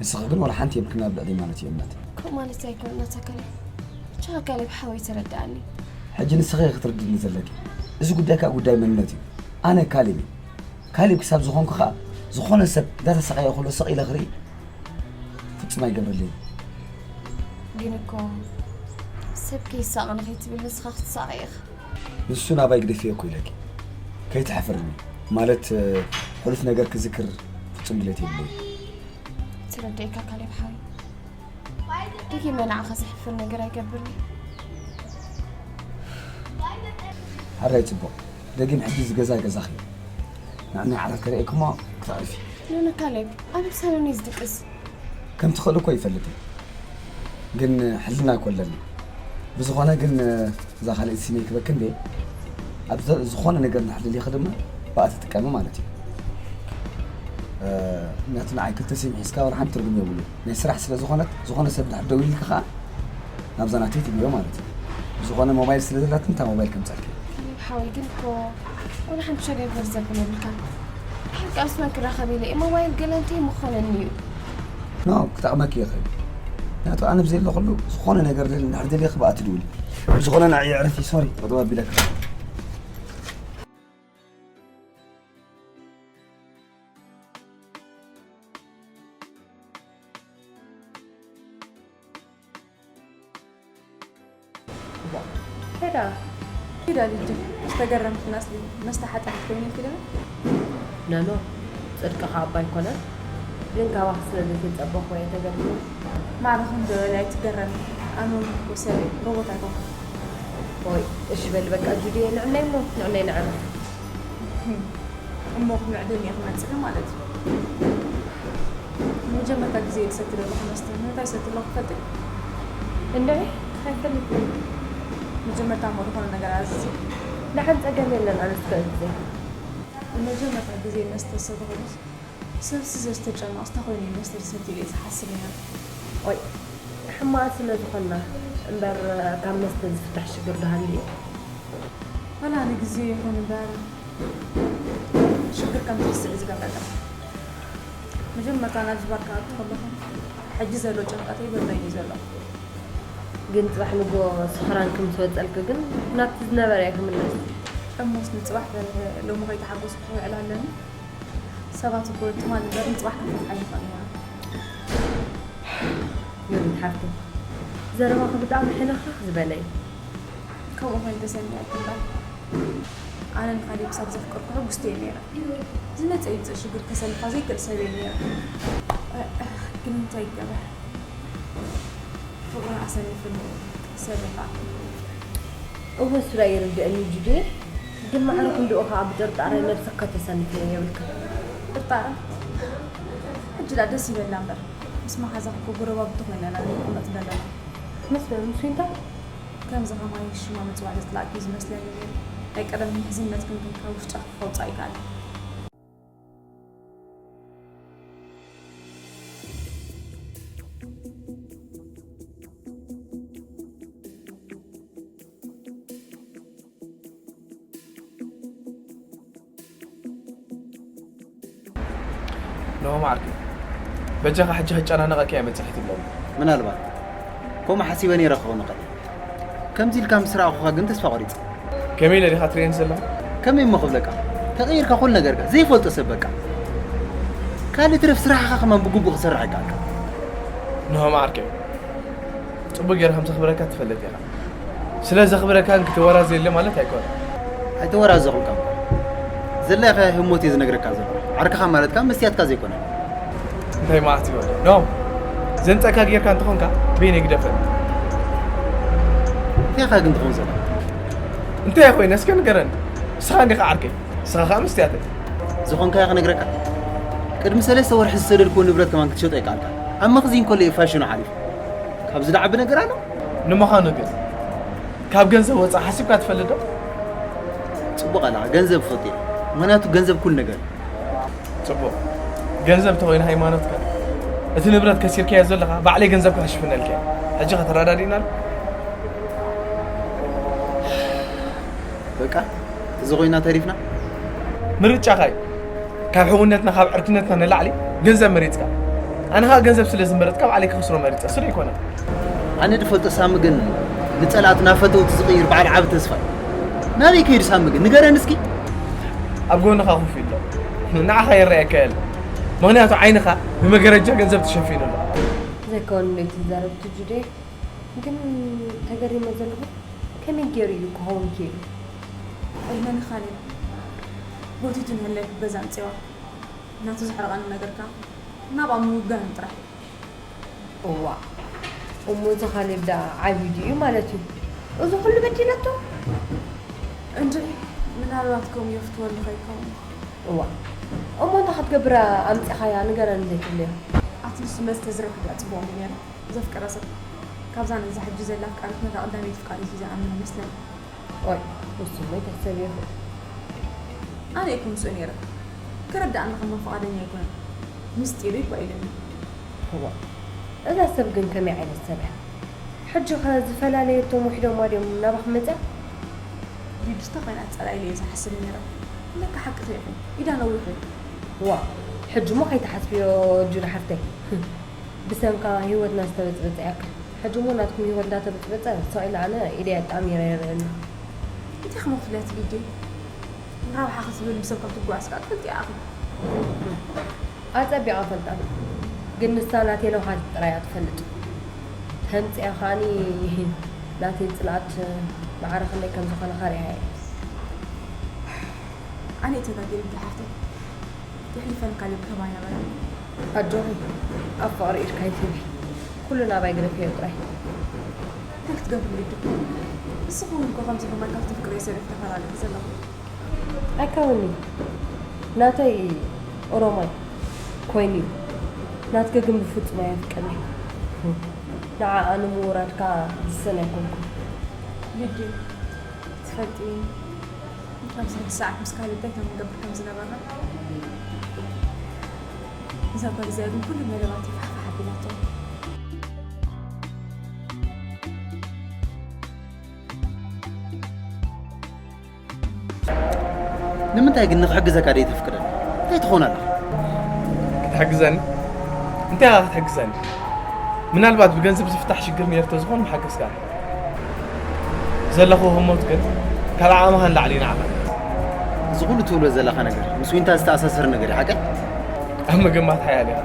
ንስኺ ግን ወላ ሓንቲ የብልክን ኣብ ልዕሊ ማለት እዩ እምነት። ከምኡ ማለት ኣይኮነን ኣታ ካሌብ። ብቻ ካሌብ ሓወይ ተረድኣኒ። ሕጂ ንስኺ ኢኺ ክትርድእኒ ዘለኪ። እዚ ጉዳይ ከኣ ጉዳይ መንነት እዩ። ኣነ ካሌብ እየ። ካሌብ ክሳብ ዝኾንኩ ከኣ ዝኾነ ሰብ እንዳተሳቐየ ከሎ ስቕ ኢለ ክርኢ ፍጹም ኣይገብረለይን። ግን እኮ ሰብ ከይሳቐ ንኸይትብል ንስኻ ክትሳቐ ኢኻ። ንሱ ናባይ ግደፍዮ እኮ ኢለኪ። ከይትሕፍርኒ። ማለት፣ ሕሉፍ ነገር ክዝክር ፍጹም ድሌት የብለይን። ተረዲኤካ ካሌብ ሓወይ። ደጊመ ንዓኻ ዘሕፍር ነገር ኣይገብርን። ሕራይ ጽቡቕ። ደጊም ሕጂ እዚ ገዛ ገዛኺ እዩ። ንዕናይ ዓራት ከርእየኪ እሞ ክተዕርፊ። ኖኖ ካሌብ፣ ኣነ ብሳሎን እየ ዝድቅስ። ከም ትኽእሊ እኮ ይፈልጥ እየ። ግን ሕልና እኮ ኣለኒ። ብዝኾነ ግን እዛ ካልኣይቲ ሲመይ ክበኪ እንዴ? ኣብ ዘ-፣ ዝኾነ ነገር እንድሕር ደሊኺ ድማ ብኣ ትጥቀሚ ማለት እዩ። እ፣ ምክንያቱ ንዓይ ክልተ ሲም ሒዝካ ዋላ ሓንቲ ትርጉም የብሉ። ናይ ስራሕ ስለ ዝኾነት፣ ዝኾነ ሰብ እንድሕር ደዊሉልኪ ኸኣ ናብዛ ናተይ ትብዮ ማለት እዩ። ዝኾነ ሞባይል ስለ ዘላትኒ እታ ሞባይል ከምጸልኪ። ካሌብ ሓወይ ግን እኮ ዋላ ሓንቲ ሸገር ዘብል የብልካን። ድሓር ከኣ ምስ መን ክራኸብ ኢለ እየ? ሞባይል ገለ እንተይ ምኾነኒ እዩ። ኖ፣ ክጠቕመኪ ይኽእል። ምክንያቱ ኣነ ብዘየለኹሉ ዝኾነ ነገር ደል-፣ እንድሕር ደሊኺ ብኣ ትድውሊ። ብዝኾነ ንዓይ የዕርፊ፣ ሶሪ፣ ጠጠው ኣቢለካ። ሄዳ። ሄዳ ልጅ ዝተገረምኩ ናስሊ መስተ ሓጢኣት ኮይኑ ኢልኪ ዶ? ኖኖ፣ ጽድቅኻ እባ ኣይኮነን፣ ግን ካባኺ ስለ ዘይተጸበኹ እየ ተገሪመ። ማዕረ ክንዶ በሊ ኣይትገረሚ፣ ኣነ እውን እኮ ሰብ እየ፣ ሮቦት ኣይኮንኩን። ኦይ፣ እሺ በሊ በቃ ጁድየ፣ ንዕነይ እሞ፣ ንዕነይ ንዕረፍ። እሞ ክምዕድን እየ ክመጽእ ማለት እዩ። ንመጀመርታ ግዜ እየ ዝሰቲ ዘለኹ መስተ። ንምንታይ ዝሰቲ ኣለኹ ትፈልጢ? እንድዒ፣ ኣይፈልጥን። መጀመርታ እሞ ዝኾነ ነገር ኣዝዚ። ደሓን ጸገም የለን፣ ኣነስ ክእዝዝ እየ። ንመጀመርታ ግዜ መስተ ዝሰተኹስ፣ ሰብሲ ዘዝተጨነቑስ እንታይ ኮይኑ እዩ መስተ ዝሰቲ ኢለ እየ ዝሓስብ ነይረ። ኦይ፣ ሕማቓት ስለ ዝኾንና እምበር፣ ካብ መስተ ዝፍታሕ ሽግር ዶ ሃልዩ እዩ? ዋላ ንግዜ ይኹን እምበር፣ ሽግር ከም ትርስዒ ዝገብረካ። መጀመርታ ናብዚ ባር ክኣቱ ከለኹ፣ ሕጂ ዘሎ ጭንቐተይ በበይኑ እዩ ዘሎ። ግን ጽባሕ ንግሆ ስኽራንኪ ምስ ወጸልኪ ግን ናብቲ ዝነበረ እየ ክምለስ። እሞስ ንጽባሕ በርሀ ሎሚ ከይተሓጎስኩ ክውዕል ኣለኒ? ሰባት እኮ ትማሊ እምበር ንጽባሕ ክንፈትሓ ኣይንኽእልን ኢና። ዮዲት ሓፍተይ፣ ዘረባኺ ብጣዕሚ ሕልኽልኽ ዝበለ እዩ። ከምኡ ኮይኑ ተሰሚዑኪ እምበር፣ ኣነ ንኻልእ ክሳብ ዘፍቀርኩ ሕጉስቲ እየ ነይረ። ዝመጸ ይምጸእ ሽግር ከሰልፋ ዘይክእል ሰብ እየ ነይረ። ግን እንታይ ይገበር፣ ፍቕሪ ኣሰኒፍኒ እዩ፣ ሰብ ይኽኣል። እወ፣ እሱ ዳኣ ይርድኣኒ እዩ ጁድየ፣ ግን ማዕረ ክንድኡ ከኣ ብጥርጣረ ነብስኺ ከተሰንፍዮ የብልክን። ጥርጣረ? ሕጂ ዳኣ ደስ ይበልና እምበር፣ ምስ መሓዛኺ እኮ ጎረባብቲ ኮይና ኢና ንቕመጥ ዘለና። ምስ መን? ምስ ዊንታ? ከምዚ ከማይ ሽማ ምጽዋዕ ዘጽላእኪ እዩ ዝመስለኒ ነይሩ። ናይ ቀደም ምሕዝነትክን ግን ካብ ውሽጥኺ ከውጽኣ ኣይከኣልን። ኖ ማዕርከይ፣ በጃኻ ሕጂ ከጨናነቐካ እየ መጻሒት ይብለኒ። ምናልባት ከምኡ ሓሲበ ነይረ ክኸውን ይኽእል። ከምዚ ኢልካ ምስ ረኣኹኻ ግን ተስፋ ቆሪጸ። ከመይ ኢለ ዲኻ ትርእየኒ ዘለኻ? ከመይ እሞ ክብለካ? ተቐይርካ ኩሉ ነገርካ፣ ዘይፈልጦ ሰብ በቃ። ካልእ ትረፍ ስራሕኻ ከማን ብግቡእ ክትሰርሕ ኣይከኣልካ። ንሆም ዓርከይ፣ ጽቡቕ ጌረ ከም ዘኽብረካ ትፈልጥ ኢኻ። ስለ ዘኽብረካ ግን ክትወራዘየለ ማለት ኣይኮነን። ኣይተወራዘኹልካ እኳ። ዘላይኻ ህሞት እየ ዝነግረካ ዘለኹ። ዓርክኻ ማለት ከኣ መስትያትካ ዘይኮነ። እንታይ ማለት እዩ ወዲ? ኖ። ዘንጸካ ጌርካ እንተኾንካ በይነይ ግደፈኒ። እንታይ ኢኻ ግን ትኸውን ዘለኻ? እንታይ ኮይነ እስከ ንገረኒ። ንስኻ እንዲኻ ዓርከይ። ንስኻ ከኣ መስትያተይ። ዝኾንካዮ ክነግረካ። ቅድሚ ሰለስተ ወርሒ ዝሰደድክዎ ንብረት ከማን ክትሸጦ ኣይከኣልካ። ኣብ መኽዚን ከሎ እዩ ፋሽኑ ሓሊፉ። ካብዚ ደዓቢ ነገር ኣሎ? ንምዃኑ ግን ካብ ገንዘብ ወጻኢ ሓሲብካ ትፈልጥ ዶ? ጽቡቕ ኣለኻ፣ ገንዘብ እፈቱ እየ። ምኽንያቱ ገንዘብ ኩሉ ነገር እዩ። ጽቡቕ። ገንዘብ እንተኾይኑ ሃይማኖትካ፣ እቲ ንብረት ከሲርካዮ ዘለኻ ባዕለይ ገንዘብካ ክሽፍነልካ እየ። ሕጂ ኸ ተረዳዲእና ዶ? በቃ፣ እዚ ኮይና ተሪፍና። ምርጫኻ እዩ። ካብ ሕውነትና፣ ካብ ዕርክነትና ንላዕሊ ገንዘብ መሪጽካ። ኣነ ኸኣ ገንዘብ ስለ ዝመረጽካ ባዕለይ ክኸስሮ መሪጸ፣ ስለ ኣይኮነ። ኣነ ዝፈልጦ ሳሚ ግን ንጸላእቱ ናብ ፈተውቲ ዝቕይር በዓል ዓቢ ተስፋ እዩ። ናበይ ከይዱ ሳሚ ግን? ንገረኒ እስኪ። ኣብ ጎንኻ ኮፍ ኢሉ ኣሎ። ንዓኻ ይረኣየካ የለን። ምኽንያቱ ዓይንኻ ብመጋረጃ ገንዘብ ተሸፊኑ ኣሎ። ዘይከውን እንዶ እዩ ትዛረብ ትጁዴ። ግን ተገሪመ ዘለኹ ከመይ ገይሩ እዩ ክኸውን ክኢሉ? እመኒ ካሌብ፣ ጎቲቱ ንህለይ ገዛ ኣምጺዋ። ናቱ ዘሕረቐኒ ነገር ከኣ ናብኣ ምውጋን ጥራሕ። እዋ፣ እሞ እዚ ካሌብ ደኣ ዓብዩ ድዩ ማለት እዩ? እዚ ኩሉ በዲለቶ? እንድዒ፣ ምናልባት ከምኡ የፍትወሉ ከይከውን። እዋ፣ እሞ እንታይ ክትገብር ኣምጺኻያ ንገረኒ ዘይትብልዮ? ኣትሊስት መስተ ዝረክብ ደኣ ጽቡቕ እንድዩ ነይሩ። ዘፍቀረ ሰብ ካብዛ ነዛ ሕጂ ዘላ ኣፍቃሪትና እታ ቀዳመይቲ ፍቃሪቱ እዩ ዝኣምን ይመስለኒ። ኦይ፣ ንሱ እሞ ይተሰብ ይኹን። ኣነ እኮ ምስኡ ነይረ። ክርድኣኒ ከማ ፍቓደኛ ኣይኮነን። ምስጢሩ እዩ እኮ ኢሉኒ። እዋ፣ እዛ ሰብ ግን ከመይ ዓይነት ሰብ እያ? ሕጂ ኸ ዝፈላለየቶም ውሒዶማ ድዮም ናባኺ መጽያ? ሊድስታ ኮይና ጸላኢለ እየ ዝሓስብ ነይረ። ለካ ሓቂ ትሪኺ። ኢዳ ነዊሑ። ዋ፣ ሕጂ እሞ ከይትሓስብዮ ጁዳ ሓፍተይ። ብሰንካ ህይወትና ዝተበጽበጸ ያክል። ሕጂ እሞ ናትኩም ህይወት እንዳተበጽበጸ፣ ስቕ ኢለ ኣነ ኢደይ ኣጣሚረ ይረኣየኒ። እንታይ ክመኽፍለያ ትግዲ? ንረብሓ ክትብል ብሰብ ካብ ትጓዓዝ ከኣ ትፈልጥያ ኢኺ። ኣጸቢቓ እፈልጣ። ግን ንሳ ናተይ ለውሃት ጥራይ እያ ትፈልጥ። ተምጽያ ከኣኒ ናተይ ጽልኣት ማዕረ ክንደይ ከም ዝኾነ ከርእያ እየ። ኣነ እየ ተጋጊየ ሊድያ ሓፍተይ። የሕሊፈን ካሌብ ክህባ ኣይነበረን። ኣጆኺ፣ ኣብ ፍቕሪ ኢድካ ኣይትህቢ። ኩሉ ናባይ ግደፍዮ ጥራይ። እንታይ ክትገብር ሊዱ? ንስኺ እውን እኮ ከምዚ ከማይ ካብቲ ፍቅረይ ሰሪፍ ተፈላለኺ ዘለኹ። ኣይከውን'ዩ። ናተይ ኦሮማይ ኮይኑ እዩ። ናትኪ ግን ብፍጹም ኣየፍቅርን እዩ። ንዓኣ ንምውራድ ከኣ ዝስእን ኣይኮንኩን። ሊዱ፣ ትፈልጢ፣ ኣብዚ ሕጂ ሰዓት ምስ ካልእ እንታይ ከም ንገብር ከም ዝነበርና። እዛ ጓል እዚኣ ግን ኩሉ መደባት ይፋሕፋሕ ኣቢላቶ። ንምንታይ ግን ንኽሕግዘካ ደይተፍቅደኒ? እንታይ ትኾን ኣለኻ? ክትሕግዘኒ? እንታይ ኢኻ ክትሕግዘኒ? ምናልባት ብገንዘብ ዝፍታሕ ሽግር ነይሩ ተዝኾን ምሓገዝካ። ዘለኹ ህሞት ግን ካብ ዓቕምኻ ንላዕሊ እዩ ንዓኻ። እዚ ኩሉ ትብሎ ዘለኻ ነገር ምስ ዊንታ ዝተኣሳሰር ነገር እዩ፣ ሓቀይ? ኣብ ምግማት ሓያል ኢኻ።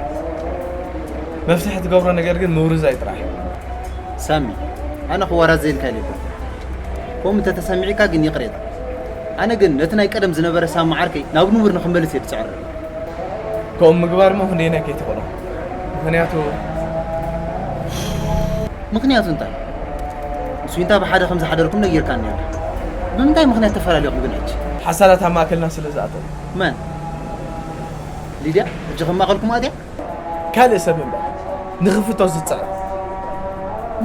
መፍትሒ ትገብሮ ነገር ግን ምውርዛይ ጥራሕ እዩ። ሳሚ፣ ኣነ ክወራዘየልካ ኢለ ኣይኮንኩን። ከምኡ እንተተሰሚዕካ ግን ይቕሬታ። ኣነ ግን ነቲ ናይ ቀደም ዝነበረ ሳሚ ዓርከይ ናብ ንቡር ንኽመልስ እየ ዝጽዕር። ከምኡ ምግባር እሞ ክንደየናይ ከይትኽእሎ። ምኽንያቱ ምኽንያቱ እንታይ? ምስ ዊንታ ብሓደ ከም ዝሓደርኩም ነጊርካኒ ነይርካ። ብምንታይ ምኽንያት ተፈላለኹም ግን ሕጂ? ሓሳዳት ኣብ ማእከልና ስለ ዝኣተው። መን? ሊድያ? ሕጂ ከም ማእከልኩም ኣትያ? ካልእ ሰብ እምበር፣ ንኽፍቶ ዝጽዕር።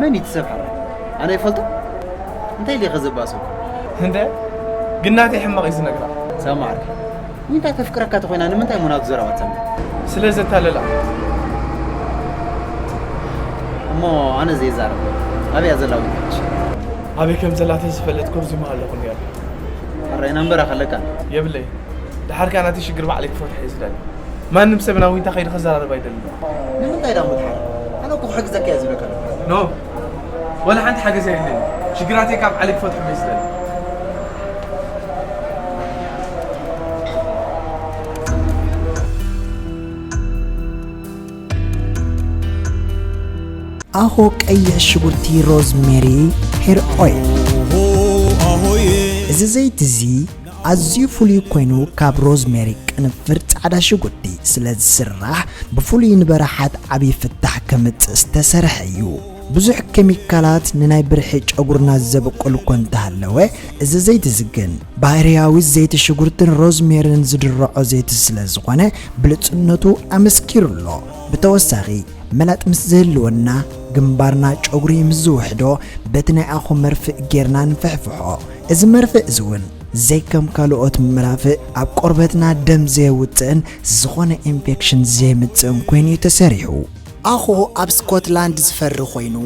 መን እዩ እቲ ሰብ ሓራይ? ኣነ ይፈልጦ? እንታይ ኢለ ከዘባስብ? እንደ ግን ናተይ ሕማቕ እዩ ዝነግራ። ሳማ ዓርከይ፣ ዊንታ ተፍቅረካ ተኾይና ንምንታይ እሞ ናቱ ዘረባ ትሰምዕ? ስለ ዘታለላ። እሞ ኣነ ዘይዛረብ። ኣበይ እያ ዘላ ዊንታ ሕጂ? ኣበይ ከም ዘላ ተዝፈልጥ ኮፍ ዝመሃለኹ ነይረ። ሕራይ ናምበራ ከለካ? የብለይ። ደሓር ከኣ ናተይ ሽግር ባዕለይ ክፈትሖ እየ ዝደሊ። ማንም ሰብ ናብ ዊንታ ከይዱ ክዘራረብ ኣይደልን። ንምንታይ ዳ ምድሓር? ኣነ እኮ ክሕግዘካ እየ ዝብለካ ኣለኹ። ኖ፣ ወላ ሓንቲ ሓገዝ የድልየኒ። ሽግራተይ ካብ ዓሊ ክፈትሖም እየ ዝደሊ። ኣሆ ቀይሕ ሽጉርቲ ሮዝሜሪ ሄር ኦይል። እዚ ዘይቲ እዚ ኣዝዩ ፍሉይ ኮይኑ ካብ ሮዝሜሪ ቅንፍር ጻዕዳ ሽጉርቲ ስለ ዝስራሕ ብፍሉይ ንበራሓት ዓብዪ ፍታሕ ከምጽእ ዝተሰርሐ እዩ። ብዙሕ ኬሚካላት ንናይ ብርሒ ጨጉርና ዘብቁል እኮ እንተሃለወ፣ እዚ ዘይቲ እዚ ግን ባህርያዊ ዘይቲ ሽጉርትን ሮዝሜርን ዝድርዖ ዘይቲ ስለ ዝኾነ ብልጽነቱ ኣመስኪሩ ኣሎ። ብተወሳኺ መላጥ ምስ ዝህልወና ግንባርና ጨጉሪ ምስ ዝውሕዶ በቲ ናይ ኣኹ መርፍእ ጌርና ንፍሕፍሖ። እዚ መርፍእ እዚ እውን ዘይከም ካልኦት መራፍእ ኣብ ቆርበትና ደም ዘየውፅእን ዝኾነ ኢንፌክሽን ዘየምፅእን ኮይኑ እዩ ተሰሪሑ። ኣኾ ኣብ ስኮትላንድ ዝፈሪ ኮይኑ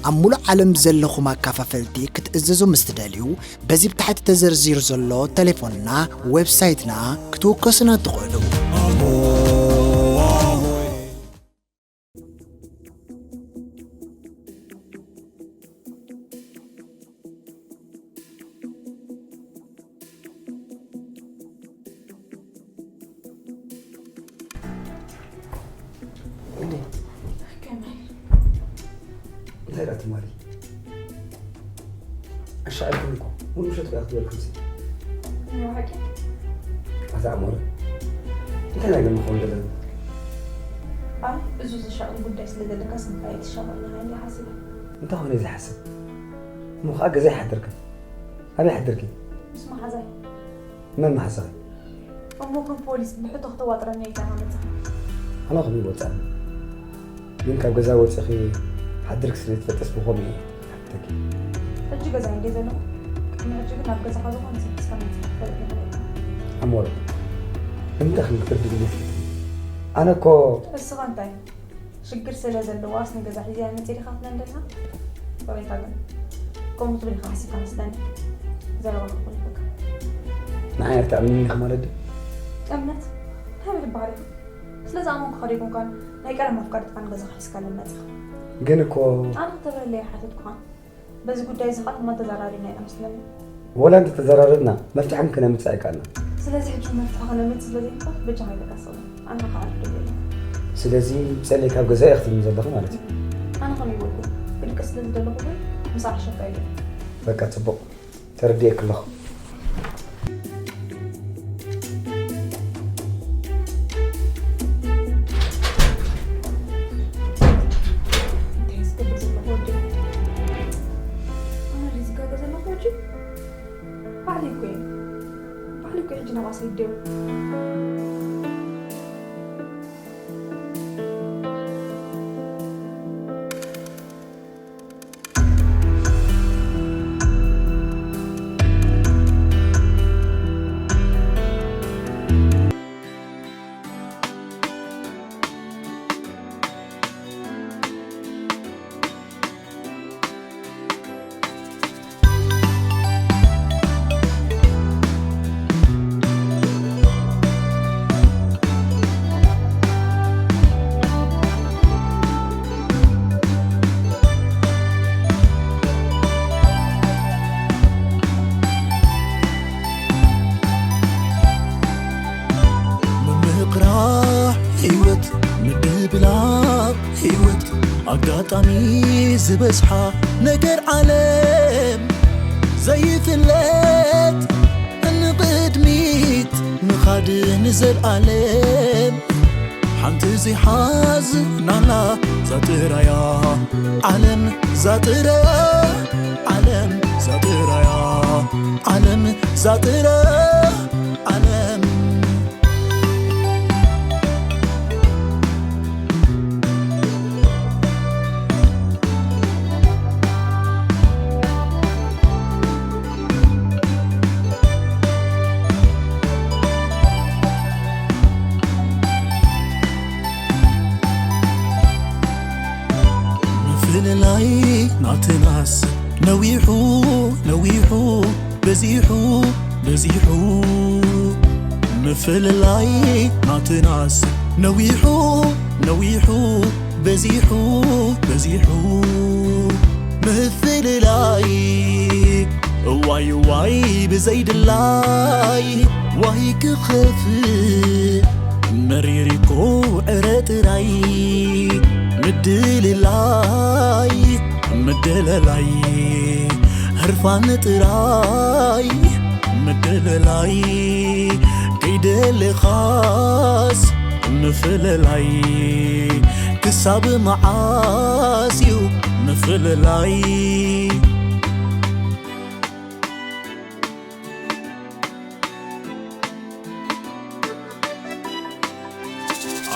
ኣብ ሙሉእ ዓለም ዘለኹም ኣካፋፈልቲ ክትእዘዙ ምስ ትደልዩ በዚ ብታሕቲ ተዘርዚሩ ዘሎ ቴሌፎንና ዌብሳይትና ክትውከሱና ትኽእሉ። እንታይ ደኣ ትማሊ ኣሻቒልኩም እኮ ሙሉ ምሸት እኮ እያ ክትበልኩም ሲ ናይ ብሓቂ ኣታ ኣሞረ እንታይ ናይ ገምኾን ዘለና ኣይ እዚ ዘሻቕል ጉዳይ ስለ ዘለካ ስምካ ኣይትሻቐል ኢኻ ኢለ ሓሲበ እንታይ ኾነ ዝሓስብ እሞ ከዓ ገዛ ይሓድርካ ኣበይ ሓድርኪ ምስ መሓዛይ መን መሓዛኺ እሞ ከም ፖሊስ ብሕቶ ክተዋጥረኒ ኢልካ መፅኻ ኣነ ከመይ ይወፅኣኒ ግን ካብ ገዛ ወፂኺ ሓድርኪ ስለ ትፈልጥስ ብኸምኡ እየ ሓተኪ ሕጂ ገዛ እንደ ዘለኹ ቅድሚ ሕጂ ግን ኣብ ገዛኻ ዝኾነ ሰብ ክስከም ዝፈልጥ ይኽእል ኣሞረ ንምንታይ ከም ክትርድእኒ ኣነ እኮ እስኻ እንታይ ሽግር ስለ ዘለዋስ ንገዛ ሒዝያ መፂእ ዲኻ ትለምደልና በበይታ ግን ከምኡ ትብል ኢኻ ሓሲብካ መስለኒ ዘረባ ክኾን ይፈካ ንዓይ ኣይተኣምንኒ ኢኺ ማለት ድዩ እምነት እንታይ ትበሃል ኢኻ ስለዚ ኣመንኩኻ ዶ ኣይኮንካን ናይ ቀደም ኣፍቃሪትካ ንገዛኻ ሒዝካለን መፂኻ ግን እኮ ኣነ ክተብረለይ ኣይሓተትኩኻን በዚ ጉዳይ እዚ ኸዓ እማ ተዘራሪብና ኢና መስለኒ ወላ እንተተዘራረብና መፍትሒ ግን ከነምፅእ ኣይከኣልና ስለዚ ሕጂ መፍትሒ ከነምፅእ ስለ ዘይንኽእል በጃኻ ኣይተቃሰሉ ኣነ ከዓ ክደልየ ኣለኹ ስለዚ ብፀለይ ካብ ገዛይ ኢኺ ትብልኒ ዘለኺ ማለት እዩ ኣነ ከመይ በልኩ ክልቀስ ስለ ዝደለኹ ግን ምሳሕ ሸካ ኢለ በቃ ፅቡቕ ተረዲኤኪ ኣለኹ እንታይ ዝገብር ዘለኹ ወዲ ኣነ ድዩ ዝጋገ ዘለኹ ወዲ ባዕለይ እኮ እየ ባዕለይ እኮ ሕጂ ናብኣ ሰይደዮ ምምቕራሕ ህይወት ምድብላቕ ህይወት ኣጋጣሚ ዝበዝሓ ነገር ዓለም ዘይፍለጥ ንቕድሚት ምኻድ ንዘልኣለም ሓንቲ ዘይሓዝናላ ዛጥራያ ዓለም ዛጥራያ ዓለም ዛጥራያ ዓለም ዛጥራያ ዓለም ምፍልላይ ናትናስ ነዊሑ ነዊሑ በዚሑ በዚሑ ምፍልላይ ናትናስ ነዊሑ ነዊሑ በዚሑ በዚሑ ምፍልላይ ዋይ ዋይ ብዘይድላይ ዋይ ክኸፍእ መሪር እኮ ዕረ ጥራይ ምድልላይ ምድልላይ ህርፋን ጥራይ ምድልላይ ከይደለኻስ ምፍልላይ ክሳብ መዓስ እዩ ምፍልላይ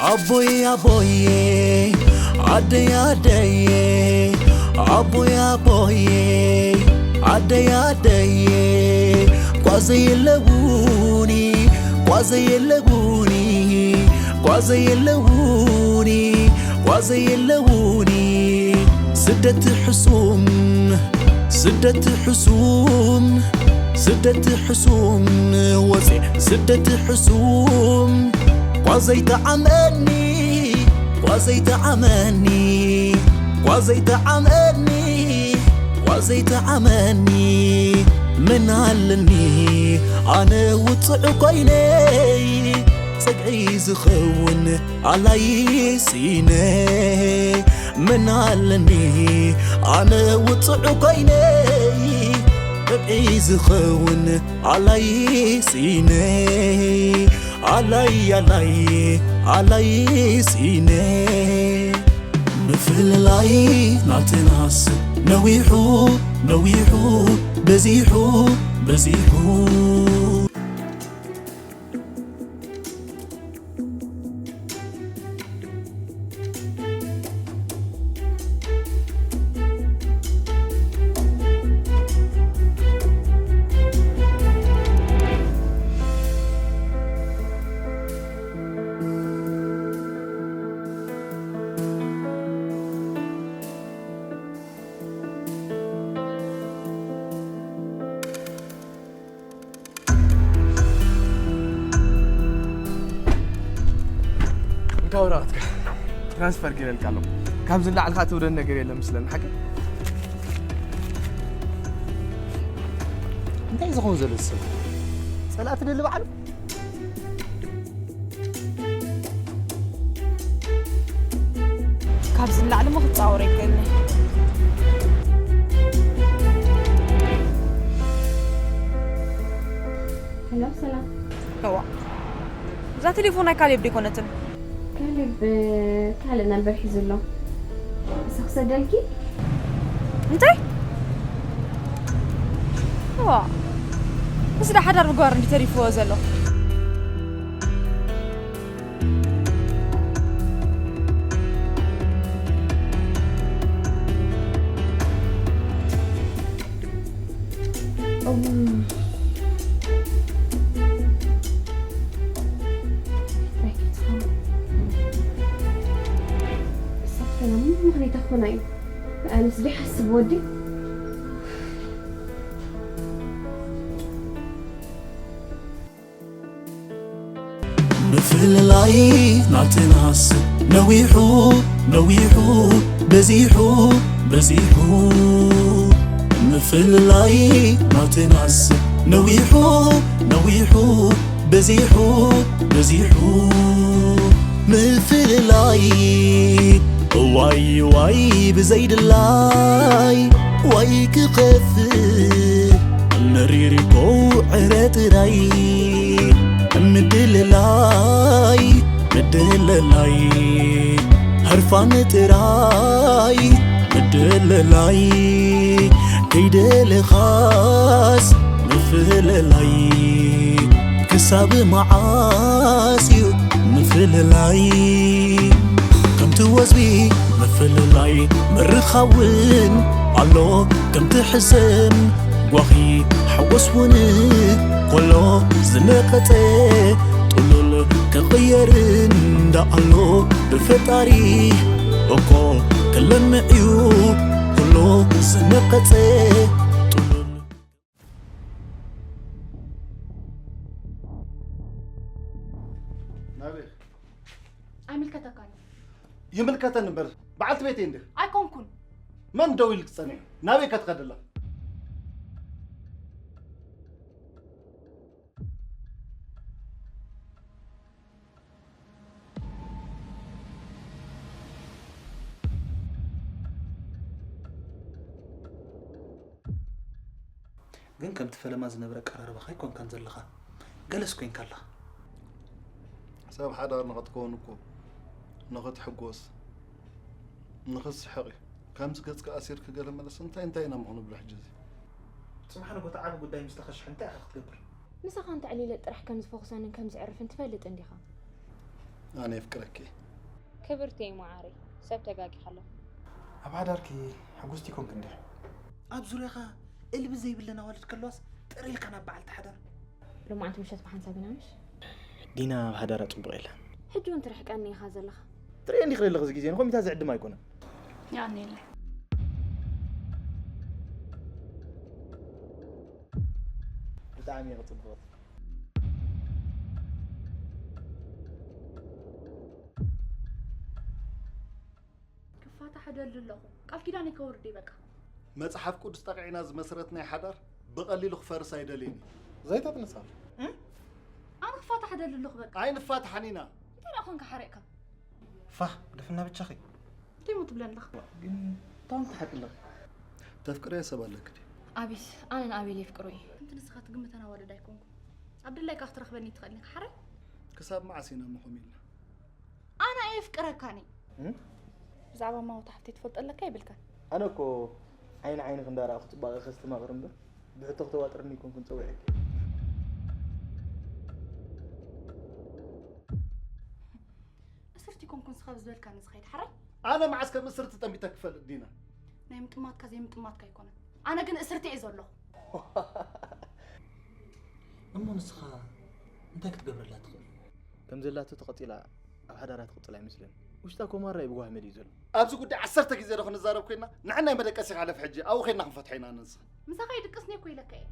ኣቦይ ኣቦይ ኣደይ ኣደይ ኣቦይ ኣቦይ ኣደይ ኣደይ ጓዘይ የለውኒ ጓዘይ የለውኒ ጓዘይ የለውኒ ጓዘይ የለውኒ ስደት ሕሱም ስደት ሕሱም ስደት ሕሱም ወፂ ስደት ሕሱም ጓዘይ ተዓመኒ ጓዘይ ተዓመኒ ጓዘይ ተዓመኒ ጓዘይ ተዓመኒ መን ኣለኒ ኣነ ውፅዕ ኮይነይ ፀግዒ ዝኸውን ኣላይ ስኢነ መን ኣለኒ ኣነ ውፅዕ ኮይነይ ጥብዒ ዝኸውን ኣላይ ስኢነ ኣላይ ኣላይ ኣላይ ስኢነ ምፍልላይ ናተናስ ነዊሑ ነዊሑ በዚሑ በዚሑ እንካ ወረቐትካ ትራንስፈር ገይረልካ ኣለኹ። ካብዚ ንላዕሊ ከዓ ትውደድ ነገር የለን ምስለኒ ሓቂ። እንታይ እዩ ዝኸውን ዘሎ ሰብ? ጸላእቲ ደሊ በዓሉ? ካብዚ ንላዕሊ ሞ ክጻወር ኣይክእልን እየ። ሄሎ ሰላም። እዋ እዛ ቴሌፎን ናይ ካሌብ ደይኮነትን። ካሌብ ካልእ ነምበር ሒዙ ኣሎ። ንሳ ክሰደልኪ? እንታይ? እዋ እዚ ዳ ሓዳር ምግባር እንዲ ተሪፍዎ ዘሎ። ምኽንያት ኣኾና እዩ ኣነስ ዘይሓስብ ወዲ ምፍልላይ ናተናስ ነዊሑ ነዊሑ በዚሑ በዚሑ ምፍልላይ ናተናስ ነዊሑ ነዊሑ በዚሑ በዚሑ ምፍልላይ ዋይ ዋይ ብዘይድላይ ዋይ ክኸፍእ መሪር እኮ ዕረ ጥራይ ምድልላይ ምድልላይ ህርፋን ጥራይ ምድልላይ ከይደለኻስ ምፍልላይ ክሳብ መዓስ እዩ ምፍልላይ ከምቲ ወዝቢ ምፍልላይ ምርኻውን ኣሎ ከምቲ ሕሰም ጓኺ ሓጎስ እውን ኮሎ ዝነቐጸ ጥሉል ክቕየር እንዳኣሎ ብፈጣሪ እኮ ክለምዕ እዩ ኩሉ ዝነቐጸ ጥሉል ኣይምልከተካን እዩ። ይምልከተን እምበር በዓልቲ ቤተይ እንዲኺ። ኣይኮንኩን። መን ደው ኢልክ ጸኒሑ? ናበይ ከትኸደላ? ግን ከምቲ ፈለማ ዝነበረ ኣቀራርባኻ ኣይኮንካን ዘለኻ፣ ገለስ ኮይንካ ኣለኻ። ሰብ ሓዳር ንኽትከውን እኮ ንኽትሕጎስ ንኽትስሕቕ እዩ። ከምዚ ገጽካ ኣሲርክ ገለ መለስ እንታይ እንታይ ኢና ምኾኑ ብሎ ሕጂ እዚ ጽባሕ ንጎ እቲ ዓቢ ጉዳይ ምስ ተኸሽሐ እንታይ ኢኻ ክትገብር? ምሳኻ እንተዕሊለ ጥራሕ ከም ዝፈኹሰንን ከም ዝዕርፍን ትፈልጥ እንዲኻ። ኣነ የፍቅረኪ። ክብርቲ እየ መዓረይ፣ ሰብ ተጋጊኻ ኣለኹ። ኣብ ሓዳርኪ ሕጉስቲ ኮንክ እንዲኺ? ኣብ ዙርያኻ እልቢ ዘይብለን ኣዋልድ ከለዋስ ጥር ኢልካ ናብ በዓልቲ ሓዳር። ሎማዓንቲ ምሸት ብሓንሳብ ኢና ምሽ? ዲና ኣብ ሓዳራ ጽቡቕ የለን። ሕጂ እውን ትርሕቀኒ ኢኻ ዘለኻ። ትርእየ እንዲኺ ዘለኺ እዚ ግዜ ንኾሚታ ዝዕድም ኣይኮነን። የቐንየለይ። ብጣዕሚ እየ ጽቡቕ። ክፋታሕ እደሊ ኣለኹ። ቃል ኪዳን ይከወርድ በቃ። መጽሓፍ ቅዱስ ጠቕዒና ዝመስረትናይ ሓዳር ብቐሊሉ ክፈርስ ኣይደልይን እዩ። ዘይተጥንሳ ኣነ ክፋታሕ እደሊ ኣለኹ በቃ። ኣይንፋታሕን ኢና። እንታይ ደኣ ኮንካ ሓረቕካ? ፋህ ድፍና ብቻኺ እንታይ ሞ ትብለኒ ኣለኻ? ግን ታውን ትሓቂ ኣለኺ። ተፍቅረዮ ሰብ ኣለኪ ድዩ? ኣቢስ ኣነን ኣቤል የፍቅሮ እዩ። ከምቲ ንስኻ ትግምተን ኣዋልድ ኣይኮንኩን። ኣብ ድላይካ ክትረኽበኒ ትኽእል ኢኻ ሓራይ? ክሳብ መዓስ ኢና ምኾም ኢልና? ኣነ ኣየፍቅረካን እየ። ብዛዕባ ማውታ ሓፍተይ ትፈልጦ ኣለካ የብልካን። ኣነ እኮ ዓይኒ ዓይኒ ክንዳረኣኹ ጽባቐ ከስተማቕር እምበር ብሕቶ ክተዋጥርኒ ኣይኮንኩን ጸዊዐኪ። እስርቲ ኮንኩን ስኻ ብዝበልካኒ ዝኸይድ ሓራይ? ኣነ መዓስ ከም እስርቲ ጠሚተ ክፈልጥ ዲና? ናይ ምጥማትካ ዘይምጥማትካ ኣይኮነን። ኣነ ግን እስርቲ እየ ዘለኹ። እሞ ንስኻ እንታይ ክትገብረላ ትኽእል? ከም ዘላቶ ተቐጺላ ኣብ ሓዳራ ትቕጽል ኣይመስልን። ውሽጣ ኮማራ እዩ ብጓህ መሊኡ ዘሎ። ኣብዚ ጉዳይ ዓሰርተ ግዜ ዶ ክንዛረብ ኮይና ንሕናይ መደቀሲ ይሓለፍ ሕጂ ኣብኡ ኸይድና ክንፈትሖ ኢና ንንስኻ። ምሳኻ ይድቅስኒ እኮ ኢለካ እየ።